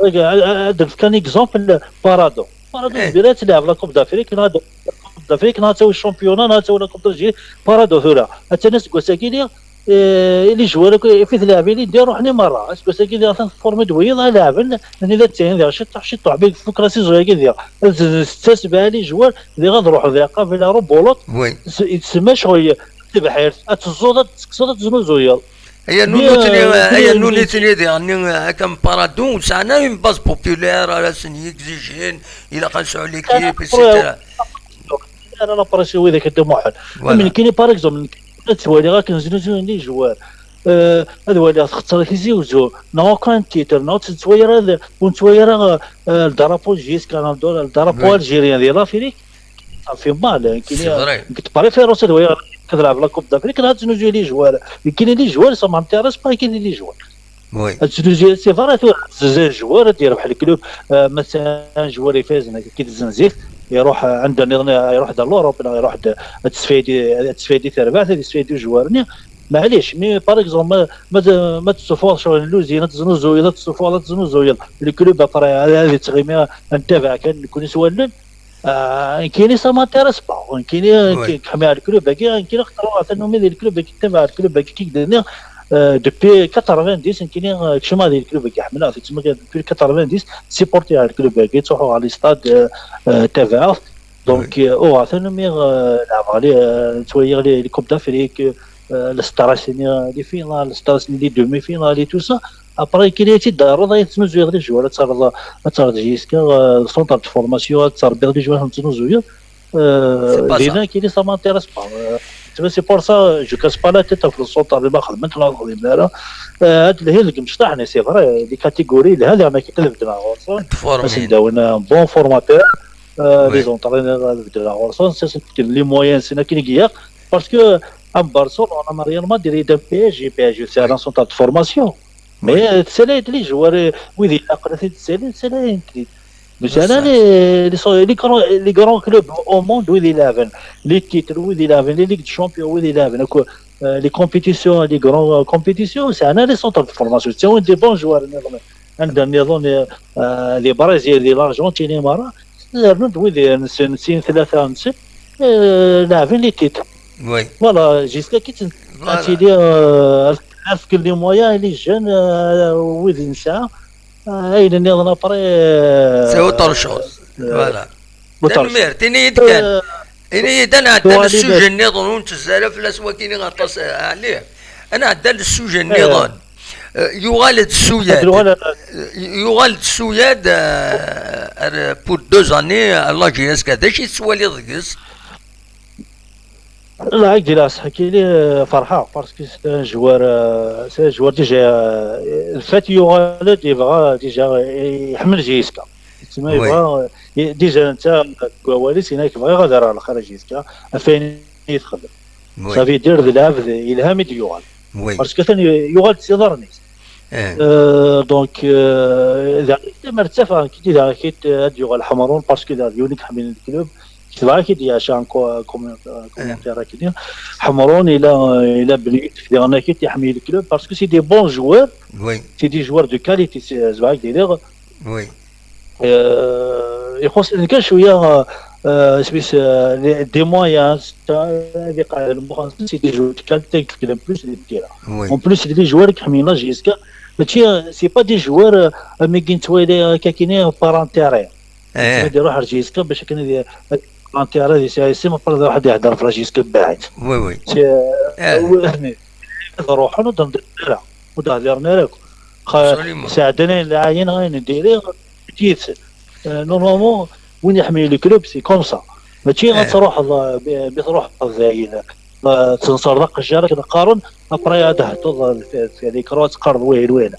regarde, euh, euh, un exemple, Paradou. Paradou, Eh. Zbira, tu as la Coupe d'Afrique, la Coupe d'Afrique, la Championnat, la Coupe d'Algérie, Paradou, tu as. Attends, c'est quoi ça qui dit? Eh, les joueurs, في تلعب اللي يدير روح لي مره اسكو ساكي دير تنفورمي دويه لا لاعب. انا اذا تسعين دير شي طاح شي طاح بيك فوق راسي زويا كي دير. تسبع لي جوار دير غنروح دير قافله روبولوت. Oui. يتسمى شغل تبحير تزوض تسكسوض تزنوزويض. Aya nunitni, aya nunitni diɣen akka Paradou, sɛan une base populaire, ara sen-yegzijin, ilaq ad nesɛu l'équipe, et cetera. انا لا بريسي ويدك انت محل. Voilà. من كاين par exemple, ad twaliɣ akken znuzuyen les joueurs. Euh, ad waliɣ txetter Tizi Uzzu, n'a aucun titre, n'a ur tettwali ara, ur nettwali ara, euh, le drapeau J S K, le drapeau Oui. algérien di l'Afrique. Ça fait mal, hein, C'est vrai. كنت باري فيروس هذا ويا كتلعب la Coupe d'Afrique, راه تنوزو les joueurs. كاين les joueurs, ça m'intéresse pas, كاين les joueurs. Oui. C'est vrai, tu as des joueurs, tu as un club, euh, مثلا un joueur يفاز كي تزنزيت يروح عندنا، يروح دار l'Europe، يروح تسفيدي تسفيدي تربح تسفيدي joueur. معليش, mais par exemple, ما ما ما تسفورش لوزي، لا تزنوزو، لا تسفور، لا تزنوزو. Le club après هذه تغيمي نتابع كان نكون سوالن. Ah, nekkini ça m'intéresse pas. Nekkini, oui, k-, kecmeɣ le club-agi, nekkini xaṭer atan umi di le club-agi, tabaɛ le club-agi, kik d-nniɣ, euh, depuis quatre-vingt-dix, nekkini, euh, kecmeɣ di le club-agi, ḥemmleɣ-t, yettmagad depuis quatre-vingt-dix, supporter le club-agi, ttruḥuɣ ɣer les stades, euh, euh, tabaɛeɣ. Donc, oui, euh, uɣeɣ-t atan umi, euh, leɛbeɣ les, euh, ttwaliɣ les, les Coupes d'Afrique, euh, les stars-nni, les finales, les stars-nni, les demi-finales et tout ça. Après, kili ad tt-id-terreḍ, ad tettnuzuyeḍ les joueurs, ad terreḍ, ad terreḍ jusqu'à, euh, centre de formation, ad terbiḍ les joueurs, ad tettnuzuyeḍ. Euh, c'est pas ça. Dinna, kili, ça m'intéresse pas. Euh, c'est, c'est pour ça, je casse pas la tête ɣef le centre, ma xedmen, ma xedmen ara. Euh, ad lhin deg imecṭaḥ-nni, c'est vrai, les catégories, lhan, yerna kif ad bedleɣ ɣur-sen. Ad formin. Ad sen-d-awin un bon formateur, euh, oui, les entraîneurs, ad bedleɣ ɣur-sen, c'est, c'est les moyens, c'est akken i ilaq. Parce que, am Barcelone, am Real Madrid, am P S G, P S G, c'est un centre de formation. Mais, euh, tettali-d les joueurs, euh, wid ilaqen ad t-id-tettali, tettali-d. Mais c'est ça. Les, les, les grands, les grands clubs au monde, wid ilaɛben, les titres, wid ilaɛben, les ligues de champions, wid ilaɛben, quoi, euh, les compétitions, les grandes, euh, compétitions, c'est un, les centres de formation. C'est un des bons joueurs, un dernier, euh, les Brésiliens, l'Argentine, et voilà. Rnu-d wid n sin, sin, tlata, n sin, euh, laɛben les titres. Oui. Voilà, jusqu'à qui tu, voilà, tu dis, euh, est-ce que les moyens, les jeunes, euh, wid nesɛa, euh, ayen nniḍen après, euh, c'est autre chose. Euh, voilà. Autre chose. Tanemmirt, ini-yi-d kan. Euh, ini-yi-d, ad nɛeddi ɣer sujet nniḍen, ur nettezzi ara fell-as wakini aṭas, euh, ɛli. Ad nɛeddi ɣer sujet nniḍen. Euh, yuɣal-d Suyad. Yuɣal-d Suyad, euh, ar, pour deux années à la J S K. D acu i tettwaliḍ deg-s? Là, Gilas, kili, euh, ferḥeɣ, parce que c'est un joueur, euh, c'est un joueur déjà, euh, en fait, yuɣal-d, yebɣa déjà, euh, iḥemmel J S K. Yettma, oui, yebɣa, euh, déjà, netta, deg wawal-is, yenna-k bɣiɣ ad rreɣ lxir a J S K, ɣef wayen i txeddem. Oui. Ça veut dire d lɛebd yelha mi d-yuɣal. Oui. Parce que atan yuɣal-d s iḍarren-is. Eh. Euh, donc, euh, daɣ, ma ttafeɣ, kiti daɣ, kit, euh, ad yuɣal Ḥemrun, parce que daɣ d yiwen i iḥemmlen club. Kit daɣ, kit yeɛca un co-, euh, comment-, euh, eh, commentaire akini. Ḥemrun, il a, euh, il a Ben Youssef, diɣen akit iḥemmel club, parce que c'est des bons joueurs, oui, c'est des joueurs de qualité, c'est, euh, zbaɣ, diri. Oui. Euh, ixuṣṣ-iten kan cwiya, euh, isem-is, euh, les, des moyens, c'est, euh, ad iqeɛɛed lmux-nsen, c'est des joueurs de qualité, qui plus les tira. Oui. En plus, c'est des joueurs qui ḥemmlen la J S K. Mačči, euh, c'est pas des joueurs, euh, am i nettwali, euh, kakini, par intérêt. Eh. Ad iruḥ ar J S K bac akken ad i-, par intérêt, di sɛisim, après ad iruḥ ad ihder ɣef la J S K baɛid. Oui, oui. C'est, euh, eh, ad ruḥen, ur d-hdiren ara. Ur d-hdiren ara akk. Xa-, absolument, sɛeddan ayen lɛayen, ayen n diri, yid-sen. Euh, normalement, win iḥemmlen le club, c'est comme ça. Mačči ad, eh, truḥeḍ, euh, bi, bi truḥeḍ dayen, euh, tenṣerḍ aqejjar, akken qqaren, après ad d-theddeḍ, euh, les croix, ad teqqareḍ wihin wihin.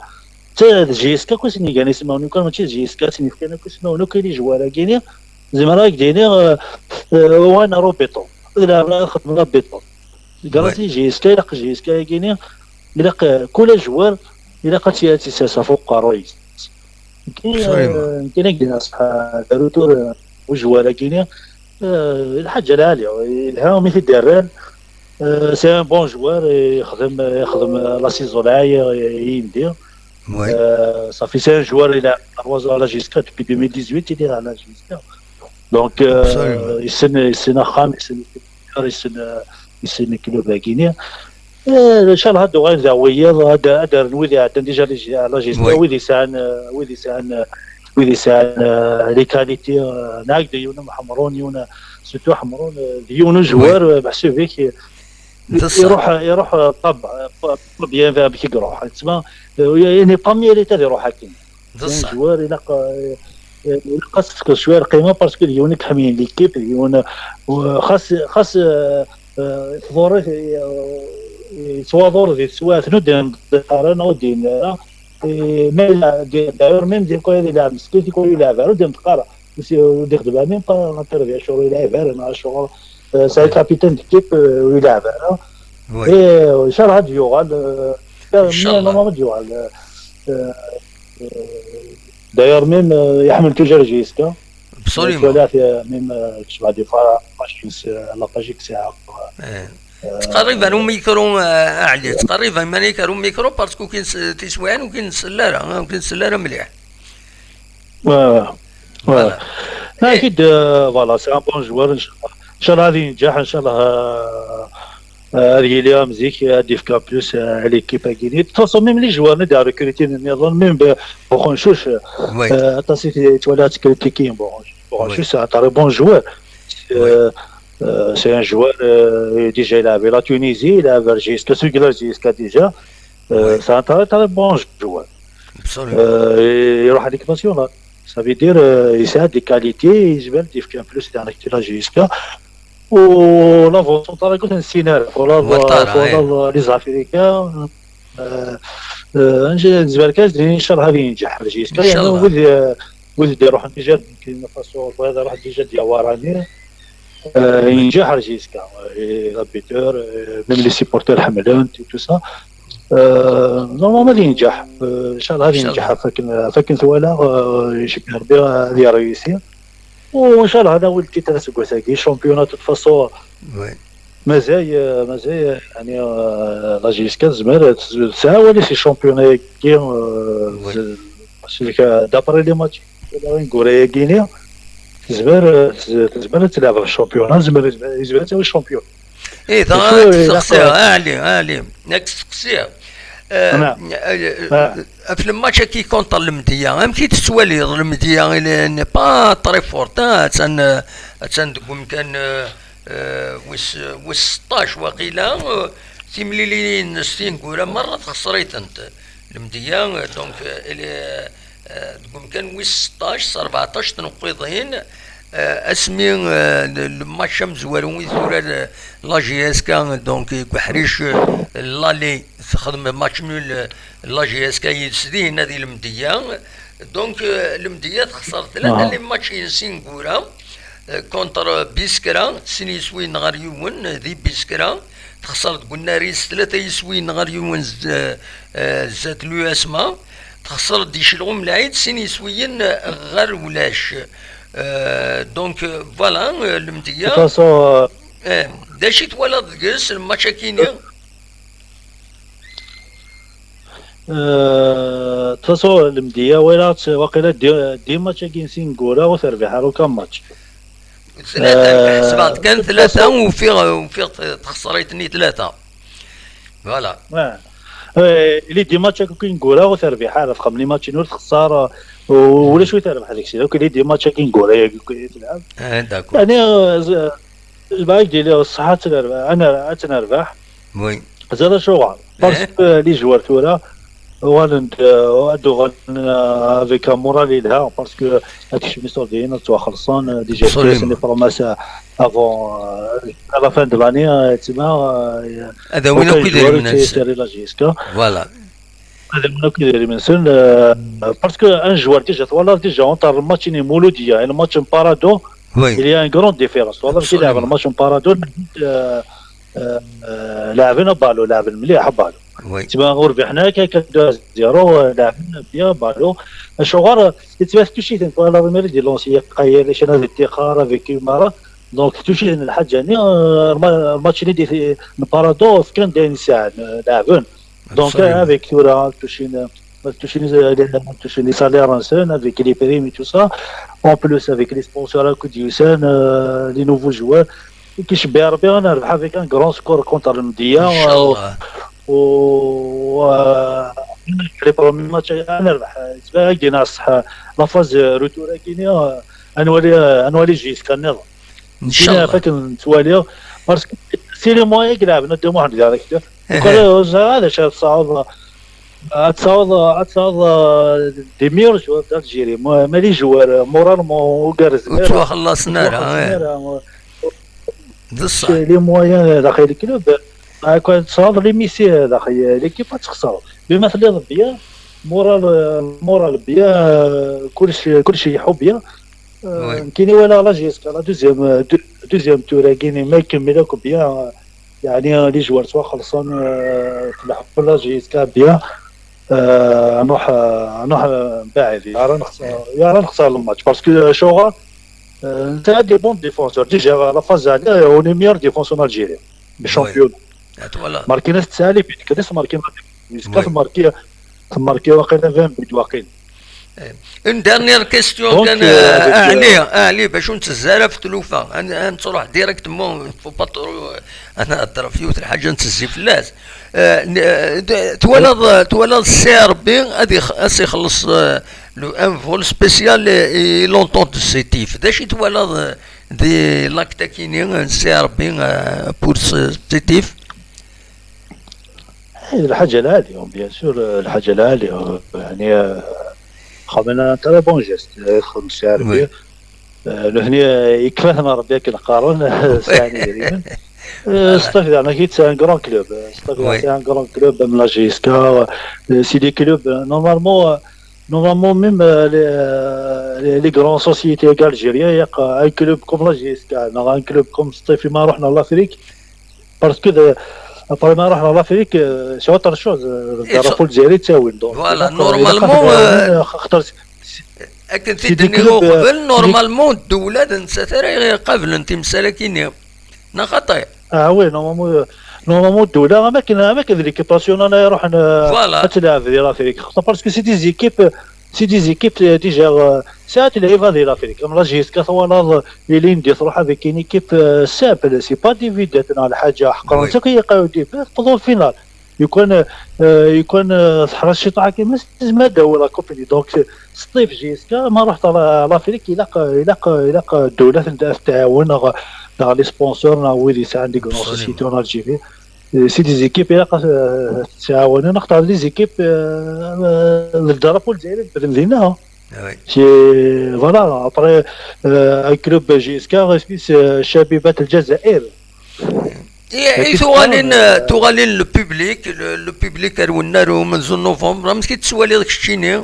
Ta d J S K akk i sen-igan ismawen, kan mačči d J S K i sen-yefkan akk ismawen, akk i les joueurs-agi-ni, zemreɣ ad k-d-iniɣ, euh, euh, uɣalen ar ubiṭun. Ad lɛeben, ad xedmen abiṭun. Grâce i J S K, ilaq J S K-agi-ni, ilaq, euh, kul joueur, ilaq ad tt-, ad tt-issers ɣef uqerruy-is. Nekkini, absolument, euh, nekkini ad k-d-iniɣ ṣṣeḥ, euh, d retour, euh, ujwar-agi-ni, euh, lḥaǧa lɛali, yelha mi t-id-rran, euh, c'est un bon joueur, yexdem, yexdem la saison lɛali, euh, i yindi. Oui. Euh, ça fait c'est un joueur, il a trois ans à la J S K, depuis deux mille dix-huit, il est à la J S K. Donc, euh, absolument, yessen, yessen axxam, yessen, yessen, euh, yessen club-agi-ni. Eh, ncallah ad d-uɣalen daɣ wiyaḍ, ad, ad d-rren wid iɛeddan déjà la J-, la J S K, oui, wid yesɛan, euh, wid yesɛan, euh, wid yesɛan, euh, les qualités, euh, nɛaged yiwen am Ḥemrun, yiwen, surtout Ḥemrun, euh, d yiwen ujwar, oui, euh, meḥsub-ik, euh, d ṣṣeḥ, iruḥ, iruḥ, euh, pas, pas, pas bien vers amek i iruḥ. Tessma, euh, il n'est pas mérité ad iruḥ akken. D ṣṣeḥ. Joueur, ilaq, euh, ilaq ad s-tefkeḍ cwiya n lqima, parce que d yiwen i iḥemmlen l'équipe, d yiwen, euh, xas, xas, euh, euh, tḍur-it, euh, yettwaḍur di teswiɛt-nni ur d-yenṭeq ara neɣ ur d-yenni ara. Et même la, d-, d'ailleurs, même des fois, il a meskin, des fois, il a, ur d-yenṭeq ara. Ur d-ixeddem même pas interview, acuɣer ur yelɛib ara, neɣ acuɣer, euh, c'est un capitaine d'équipe, euh, ur yelɛib ara. Oui. Et, euh, ncallah ad d-yuɣal, euh, mais normalement ad d-yuɣal, euh, euh, euh, d'ailleurs, même, euh, iḥemmel toujours J S K. Absolument. Même, euh, je vois des fois, la page, euh, la page, c'est, euh, eh. Ttqerrib ar umikru, eh, a Ɛli, ttqerrib iman-ik ar umikru, parce que ur k-, tiswiɛin ur k-nsell ara, ur k-nsell ara mliḥ. Ouais, ouais. Voilà. Akid, euh, voilà, c'est un bon joueur, inchallah. Inchallah, ad yenǧeḥ, inchallah, euh, euh, ad yili am zik, ad yefk plus, euh, à l'équipe-agi. De toute façon, même les joueurs, nid recruter, même Bokhonchouch, euh, aṭas i t-, twala ttkritikyen, Bokhonchouch, c'est un très bon joueur. Euh, euh, c'est un joueur, euh, déjà il avait la Tunisie, il avait J S K, celui-là, J S K déjà. Euh, c'est un très, très bon joueur. Euh, et il aura des nationales. Ça veut dire, euh, il a des qualités, il se met des plus dans la J S K. Ou l'avant-centre, la gauche, un signal. Voilà, voilà, les Africains. Euh, euh, un Zverkaz, Inch'Allah, هذه ينجح في الجيسكا. يعني، وذ-، وذ يروح النيجر، يمكن فاصو، هذا راح النيجر ديال وراني. آه، ينجح الجيسكا. إيه، لابيتور، إيه، ميم لي سيبورتور حملون، تو، تو سا. آه، نورمالمون غادي ينجح. آه، ان شاء الله غادي ينجح. فكن، فكن ثوالا، آه، يجيب ربي غادي يريسي. وان شاء الله هذا هو التيتر تاع سكوتاكي، شامبيونات دو فاسون. مازال، مازال، يعني، آه، لا جيسكا تزمر تسعى ولي سي شامبيون كي، آه، ز-، سيليك دابري لي ماتش ولا وين كوريا غينيا تزمر، آه، تز-، تزمر تلعب في الشامبيون، تزمر، تزمر تسوي الشامبيون. ايه، دا تسوي تسقسيها، علي، علي، راك تسقسيها. آه، نعم. آه، آه. في الماتش كي كونتر المدية، ام كي تتوالي المدية، الي ني با تري فورت، آه، تان، تان دقوم كان، آه، آه، ويس، ويس ستاش واقيلا، آه، تيمليلين ستين كورة مرة تخسريتنت. المدية، آه، دونك، آه، إلي، آه، دقوم كان ويس ستاش، أربعطاش تنقيضين، آه، اسمي، آه، ل-، الماتش امزوارو وين ثورة ل-، لا جي اس كا، دونك، كحريش، آه، لالي تخدم ماتش نول، آه، لا جي اس كا يسدين هذه المدية. دونك، آه، المدية تخسر ثلاثة لي ماتش ينسين كورة. آه، كونتر بيسكرا، سين يسوي نغار يون، آه، ذي بيسكرا. تخسر قلنا ريس ثلاثة يسوي نغار يون ز-، آه، آه، زاد لو اسما. تخسر دي شلغوم العيد، سين يسويين، آه، غير ولاش. آه، دونك، آه، فوالا، آه، المدية. فاصو. آه، دا شي توالد دقس الماتش كيني. آه، تصور المدية ولا ت-، واقيلا دي، دي ماتش كي نسين كورة وتربح، هاروكا ماتش. ثلاثة، آه، حسبات كان تصور ثلاثة وفي، وفي تخسريتني ثلاثة. فوالا. آه. آه، اللي دي ماتش كي نكورة وتربح، عارف، خمني ماتش نور تخسر، و-، ولا شوية تربح هذيك الشيء. لو كان اللي دي ماتش كي نكورة، يا كي تلعب. آه، داكور. يعني، آه، ز-، باغي دير ليه الصحة، تنربح، أنا تنربح. وي. زاد شو غا. باسكو لي جوار ثورة، وغان-، وغادو غان-، افيك ان مورال يلها، باسكو هادشي ميسور ديالنا توا خلصان، ديجا سي ني بروماس افون، ا لا فان دو لاني، تما، هذا وين كي داير من سيري لا جيسكا. فوالا. هذا من كي داير من سن، آه، باسكو ان جوار ديجا، ولا ديجا اون تاع الماتش ني مولوديا، الماتش مبارادو، وي. Il y a une grande différence. والله ماشي لعب الماتش مبارادو، آه، آه، آه، لاعبين بالو، لاعبين مليح بالو. وي. تما غير بحنا كان كان دو زيرو، لاعبين بيان بالو. شغل تما توشيت انت، والله ما يريد يلونسي قايل شي ناس افتخار افيك مارا. دونك توشيت الحاجه يعني، آه، الما-، الماتش اللي دي في مبارادو في كان داين ساعه، آه، لاعبين. دونك افيك ثورة توشين، توشين، توشين سالير انسان افيك لي بريم اي تو سا. اون بلوس افيك لي سبونسور كود يوسان، آه، لي نوفو جوار. كيشبع ربي غنربح افيك ان غران سكور كونتر المدية. ان شاء الله. و، و، آه، لي برومي ماتش غنربح. تبان هاكي ناصح لا فاز روتور هاكيني، آه، انوالي، آه، انوالي جيسكا النظام. ان شاء الله. فاك نتواليو، باسكو سي لي موان يلعب ندير واحد ديريكت. وكان زعما علاش تصاوب، تصاوب، تصاوب دي ميور جوار دالجيري، ما، ما لي جوار مورالمون وكارز. وتوخلصنا راه، إيه. بصح. لي موان داخل الكلوب، آه، كان تصاوب لي ميسي داخل ليكيب تخسر. بما في اللي بيان، مورال، مورال بيان، كلشي، كلشي يحب بيان. آه، كيني ولا لا جيسكا لا دوزيام، دو-، دوزيام تور كيني ما يكمل اكو بيان. يعني لي جوار سوا خلصان، آه، في الحفلة لا جيسكا بيان. آه، نروح، آه، نروح، آه، بعيد. يا راه نخسر، يا راه نخسر الماتش باسكو شوغا، آه، انت دي بون ديفونسور ديجا لا فاز عليه، هو لي ميور ديفونسور الجيري. شامبيون. ماركينيز تسالي بيت كنس ماركينيز. ماركي، ماركي واقيلا عشرين بيت واقيلا. Une dernière question. Donc, kan, euh, avec, euh, Ali, Ali, bac ur nttezzi ara ɣef tlufa. Ad, ad nettruḥ directement, faut pas trop, euh, ad nehder ɣef yiwet lḥaǧa, ad nttezzi fell-as. Euh, n-, euh, d-, twalaḍ, euh, twalaḍ C R B ad ix-, ad s-ixelleṣ, euh, le, un vol spécial et, et l'entente de Sétif. D acu i twalaḍ, euh, di l'acte-akini, euh, C R B, euh, pour ce, Sétif? Eh, d lḥaǧa lɛali, bien sûr, eh, lḥaǧa lɛali, eh, يعني, eh, خمنا un très bon geste, eh, خمس ساعة ربيع. Eh, nutni, eh, يكفاثن ربي akken qqaren, eh, sɛan idrimen. Eh, Sṭif daɣen, c'est un grand club. Eh, Sṭif daɣen, c'est un grand club, même la J S K, eh, c'est des clubs, eh, normalement, eh, normalement, même, eh, les, eh, les, les grandes sociétés algériennes, il y a un club comme la J S K, un club comme Sṭif, ma رحنا l'Afrique, parce que, eh, après ma رحنا l'Afrique, eh, c'est autre chose, eh, le drapeau الجزائري ttawin, donc. Voilà, donc, eh, normalement, eh, خاطر akken t-id-nniɣ uqbel, normalement ddewla d nettat ara iqablen timsal-akini. Neɣ xaṭi? Ah oui, normalement, eh, normalement ddewla, am akken, am akken d l'équipe nationale ara iruḥen, eh, ad tleɛb di l'Afrique. Parce que c'est des équipes, c'est des équipes, eh, déjà, eh, sɛant lɛiba di l'Afrique. Am la J S K twalaḍ, eh, ilindi tṛuḥ avec une équipe, eh, simple, c'est pas des vedettes neɣ lḥaǧa, ḥeqren-tt akk yiqaw-, tewweḍ au final. Yukan, eh, yukan, eh, teḥra cciṭ akken, mais tezmer ad d-tawi la coupe-nni. Donc, eh, Sṭif, J S K, ma ruḥet ɣer l'Afrique, ilaq, ilaq, ilaq ddewla ad ten-tɛawen, neɣ, neɣ les sponsors, neɣ wid yesɛan des grandes sociétés en Algérie. Eh, c'est des équipes, ilaq ad, eh, ttɛawanen, axaṭer des équipes, eh, eh, le drapeau الجزائري bren dinna. Ah oui. C'est, voilà, après, eh, un club J S K, isem-is, eh, Chabibat Lezzayer. I, i tuɣalin, tuɣalin le public, le, le public ar wennar umenzu n novembre, amek i tettwaliḍ keččini?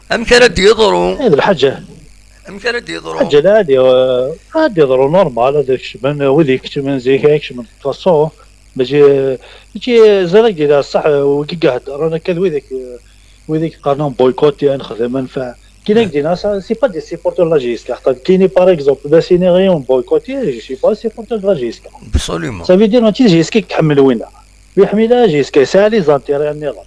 Amek ara d-yeḍru? Eh, d lḥaǧa. Amek ara d-yeḍru? Lḥaǧa lɛali, eh, ad d-yeḍru normal, ad kecmen, wid ikecmen zik, ad kecmen de toute façon. Mačči, mačči, ẓriɣ d ṣṣeḥ, wigi i iheddren akka d wid ak-, wid i yeqqaren boycott, ad nexdem, ad nfeɛ. Kien ak-d-yenna, ça, c'est pas des supporters de la J S K. Xaṭer kini, par exemple, ma sini rien boycotté, je suis pas supporter de la J S K. Absolument. Ça veut dire, mačči d J S K i iḥemmel winna. Ur iḥemmel ara J S K, yesɛa les intérêts nniḍen.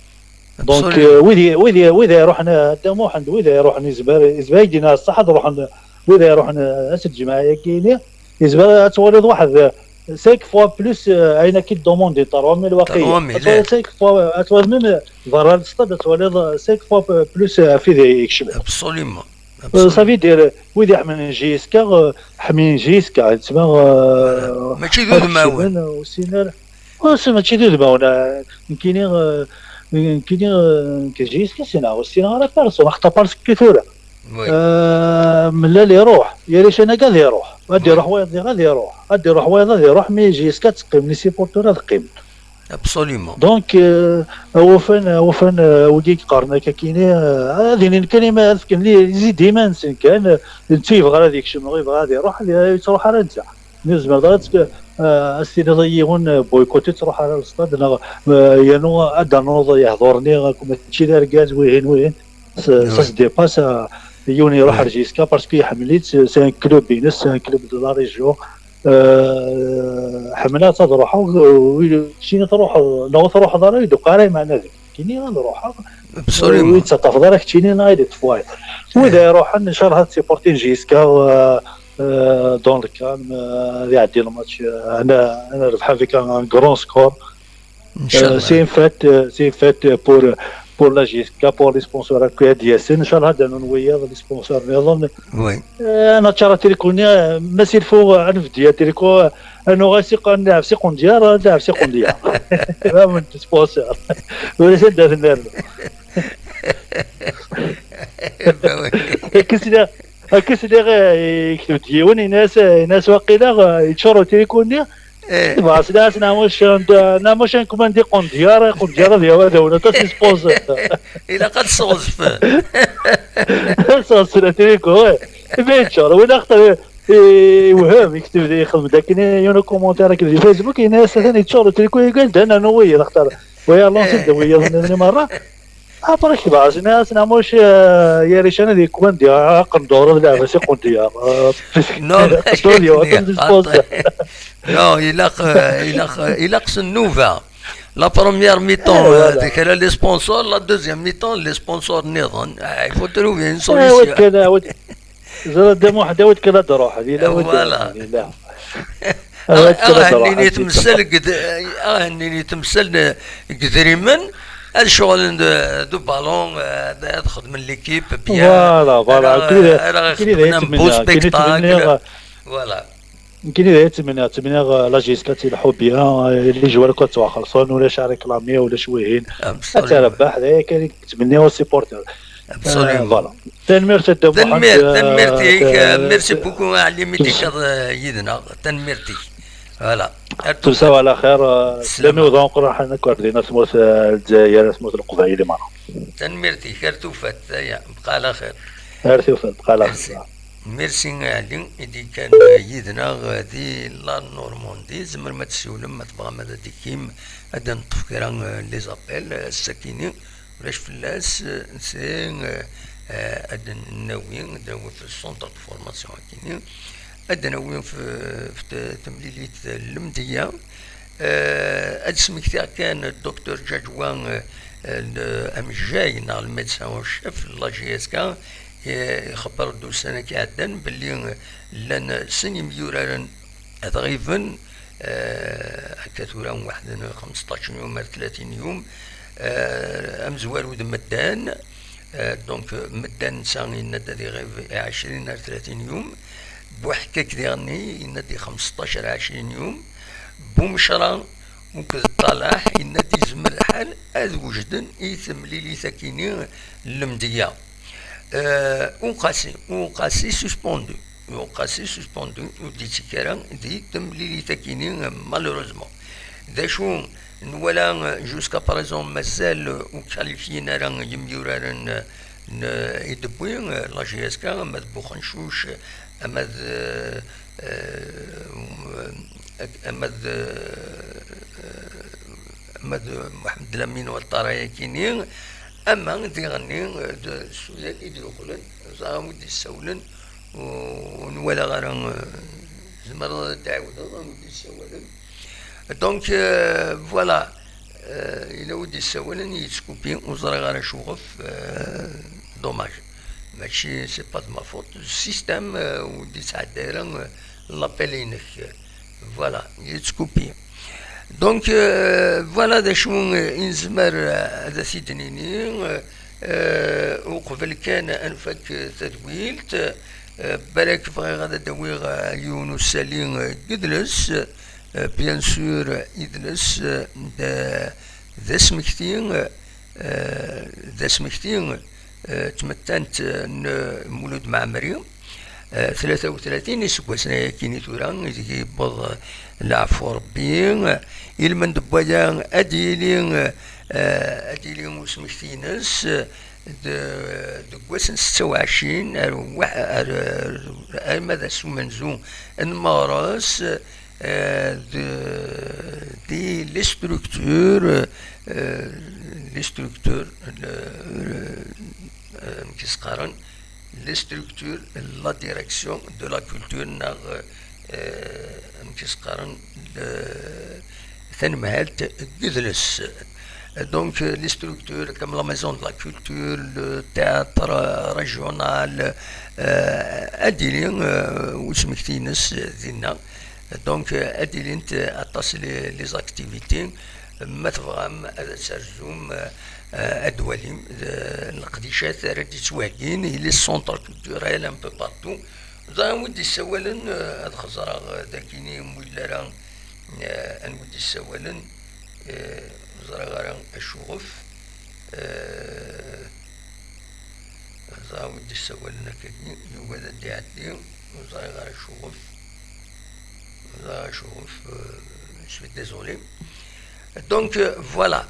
Donc, euh, wid i, wid i, wid i iruḥen, euh, Dda Muḥend, wid i iruḥen, yezmer, yezmer ak-d-yenna ṣṣeḥ ad ruḥen, wid i iruḥen, euh, ass n lǧemɛa-agi-ni, yezmer ad twaliḍ waḥed, euh, cinq fois plus, euh, ayen akka i d-demandé, trois mille waqila. Trois mille, ad twaliḍ cinq fois, euh, ad twaliḍ même, euh, berra n stade, ad twaliḍ, euh, cinq fois, euh, plus, euh, ɣef wid i ikecmen. Absolument. Euh, ça veut dire, euh, wid iḥemmlen J S K, euh, ḥemmlen J S K, yettma, euh, mačči d udmawen. Ur sin ara. Ur sin, mačči d udmawen, euh, nekkini, euh, nekkini, euh, nekk J S K sinaɣ, ur ssineɣ ara personne, axaṭer parce que tura. Oui. Euh, mlal iruḥ, yarican-agi ad iruḥ, ad iruḥ wayeḍ diɣ ad iruḥ, ad iruḥ wayeḍ ad iruḥ, mais J S K ad teqqim, les supporters ad qqimen. Absolument. Donc, euh, awufan, awufan, euh, wigi yeqqaren akka kini, euh, ad inin kan ima ad fken li, zid iman-nsen kan, euh, netta yebɣa ad yekcem, neɣ yebɣa ad iruḥ, ad yettruḥ ara netta. Nezmer dɣa ad, euh, ad s-tiniḍ i yiwen, euh, boycott ur ttruḥ ara lestad, neɣ, euh, yernu ad d-ternuḍ yehduren-nni, euh, mačči d argaz, wihin, wihin. Ça, ça se dépasse, euh, yiwen iruḥ ar J S K parce que iḥemmel-itt, c'est un club-ines, c'est un club de la région. Euh, ḥemmleɣ ad ruḥeɣ, euh, keččini truḥeḍ, neɣ ur truḥeḍ ara, ur d-tuqiɛ ara lmeɛna deg-k. Kini ad ruḥeɣ, ur yi-d-tettaṭṭafeḍ ara keččini neɣ ad d-tefwayeḍ. Wid iruḥen, ncallah ad supportin J S K, euh, euh, dans le calme, euh, ad iɛeddi lmatch, euh, ad n-, ad nerbeḥ avec un, un grand score. Euh, c'est une fête, euh, c'est une fête pour, pour la J S K, pour les sponsors akk i d-yasen. Ncallah ad d-rnun wiyaḍ, les sponsors nniḍen. Oui. Euh, ad neččar atriku-nni, euh, ma s'il faut, euh, ad nebdi atriku, euh, ad nuɣal si, ad nleɛb s iqendyar, ad nleɛb s iqendyar. Ma wen sponsor. Ulac anda ad nernu. Akken sliɣ, akken sliɣ, eh, yekteb-d yiwen, yenna-as, yenna-as waqila, eh, yeččur utriku-nni. Eh. Tebɣa sliɣ-as, nɛamuc, nɛamuc ad nkumandi iqendyar, iqendyar ad yawi ad awen aṭas n sponsor. Ilaq ad tesɣezfem. Ad sɣezfen atriku, eh. Imi yeččur, win axeṭer, eh, yewhem, yekteb-d, yexdem-d akken yiwen ukomentar akken di Facebook, yenna-as atan yeččur utriku-agi, anda nernu wiyaḍ, axeṭer wiyaḍ lancé-d wiyaḍ-nniḍen merra. Après, kbar, c'est un, c'est un moche, euh, il y a les chaînes des coins, des, ah, comme d'or, de la, c'est qu'on dit, ah, euh, non, mais je dis pas ça. Non, ilaq, euh, ilaq, euh, ilaq s nnuba. La première mi-temps, euh, voilà. Des les sponsors, la deuxième mi-temps, les sponsors نظن. Ah, il faut trouver une solution. Awad kan, awad, zala Dda Muḥend, awad kan ad d-ruḥ. Voilà. Ah, ah, nini temsal ged-, ah, nini temsal n-, gedrimen, ad ccɣlen de, de ballon, euh, ad xedmen l'équipe bien. Voilà, voilà. Ara, ara xedmen un beau spectacle. Voilà. Nekkini d aya ttmenniɣ, ttmenniɣ, euh, la J S K ad tilḥu bien, euh, les joueurs akk ad ttwaxelṣen, ulac aréclamé, ulac wihin. Ad terbeḥ, d aya kan i ttmenniɣ aux supporters. Absolument. Euh, voilà. Tanemmirt a Dda Muḥend. Tanemmirt, euh, tanemmirt-ik, euh, merci beaucoup, a Ɛli, mi d-tekkaḍ, euh, yid-neɣ. Tanemmirt-ik. Voilà. Ar tufat. Tussaw ɛla xir, euh, sslam-iw d ameqqran ḥanen akk ar din, ar tmurt, euh, Lezzayer, ar tmurt n Leqbayel i merra. Tanemmirt-ik, ar tufat, aya, bqa ɛla xir. Ar tufat, bqa ɛla xir. Merci. Merci a Ɛli, i d-yekkan yid-neɣ di la Normandie. Tzemrem ad tessiwlem, ma tebɣam ad d-tekkim, ad d-neṭṭef kra, euh, les appels, euh, ass-akini, ulac fell-as, euh, c'est, euh, euh, ad d-nawi, ad d-nawi f centre de formation akini, ad d-nawi f, f t-, temlilit n lemdeyya. Euh, ad smektiɣ kan docteur Ǧaǧwa, euh, euh, le, amejjay neɣ le médecin en chef n la J S K, eh, ixebber-d ussan-agi iɛeddan belli, eh, llan sin yimyuraren ad ɣiben, eh, akka tura weḥden xemseṭṭac n yum ar tlatin yum, eh, amezwaru d Meddan, eh, donc, eh, Meddan netta yenna-d ad iɣib i ɛecrin ar tlatin yum, Buḥkak diɣenni yenna-d i xemseṭṭac ar ɛecrin yum, Bumecra akked Ṭalaḥ yenna-d yezmer lḥal ad wejden i temlilit-akini n lemdeyya. Euh, Uqasi, Uqasi suspendu. Uqasi suspendu, ur d-yettekki ara di temlilit-akini, malheureusement. D acu nwala, jusqu'à présent, mazal ur qualifyin ara yimyuraren n, i d-tewwi, euh, la J S K, ama d Buxencuc, ama d, euh, euh, ama d, euh, ama d Muḥemmed Lamin Waṭara-yakini, ama diɣenni, euh, d Sudan i d-yeqqlen, ẓer anwa i d-yessawlen, ur nwalaɣ ara, euh, tzemreḍ ad d-tɛiwdeḍ anwa i d-yessawalen. Donc, euh, voilà, euh, yella wi d-yessawalen, yettkupi, ur ẓriɣ ara acuɣef, euh, dommage. Mačči, c'est pas de ma faute, le système, euh, ur d-yettɛeddi ara, euh, l'appel-inek. Voilà, yettkupi. Donc, euh, voilà d acu, euh, i nezmer, euh, ad t-id-nini, euh, euh, uqbel kan ad nfak, euh, tadwilt, euh, balak bɣiɣ ad d-awiɣ, euh, yiwen usali, euh, n yidles, euh, bien sûr, idles, euh, d, d asmekti, euh, d asmekti, euh, d tmettant, euh, n Mulud Mɛemmri, euh, tlata u tlatin iseggasen ayakini tura, ideg yewweḍ, euh, leɛfu Rebbi, euh, ilmend n waya ad yili, euh, ad yili usmekti-ines, euh, de-, deg wass n setta u ɛecrin ar wa-, ar, ar, arma d ass umenzu n meɣres, euh, de, di les structures, euh, les structures, euh, amek i s-qqaren, les structures, la direction de la culture, neɣ, euh, amek i s-qqaren, le, tanemhalt n yidles. Donc, euh, les structures comme la Maison de la Culture, le théâtre, euh, régional, euh, ad d-yili, euh, usmekti-ines dinna. Donc, euh, ad d-ilint, euh, aṭas les, les activités. Ma tebɣam ad terzum, euh, euh, ad twalim, euh, leqdicat ara d-yettwaheggin, il est centre culturel un peu partout. Ẓer anwa i d-yessawalen, euh, ad xeẓreɣ, euh, dagini, ur yelli ara, euh, anwa i d-yessawalen, euh, ur ẓriɣ ara acuɣef. Euh, ẓer anwa i d-yessawalen akkagi, yugi ad d-iɛeddi, ur ẓriɣ ara acuɣef. Ur ẓriɣ acuɣef, euh, je suis désolé. Donc, euh, voilà.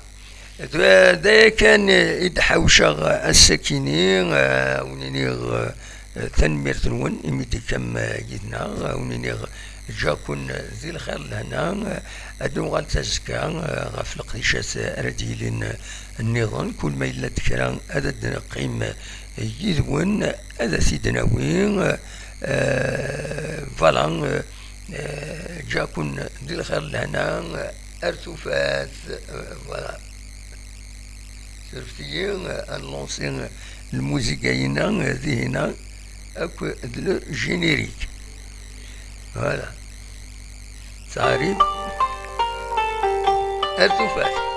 D, d aya kan, euh, i d-ḥawceɣ, euh, ass-akini, euh, ad wen-iniɣ, euh, tanemmirt-nwen imi d-tekkam, euh, yid-neɣ, euh, ad wen-iniɣ ǧǧaken, euh, di lxir lehna, euh, ad nuɣal tazekka, euh, ɣef leqdicat, euh, ara d-yilin, euh, nniḍen, kul ma yella-d kra ad d-neqqim, euh, yid-wen, ad t-id-nawi, euh, voilà, euh, euh, ǧǧaken di lxir lehna, euh, Ar tufat, euh, voilà. Surfet-iyi, euh, ad nlansi, euh, lmuziga-ina, euh, dihin-a, akk d le générique. Voilà. Ttɛarif. Ar tufat.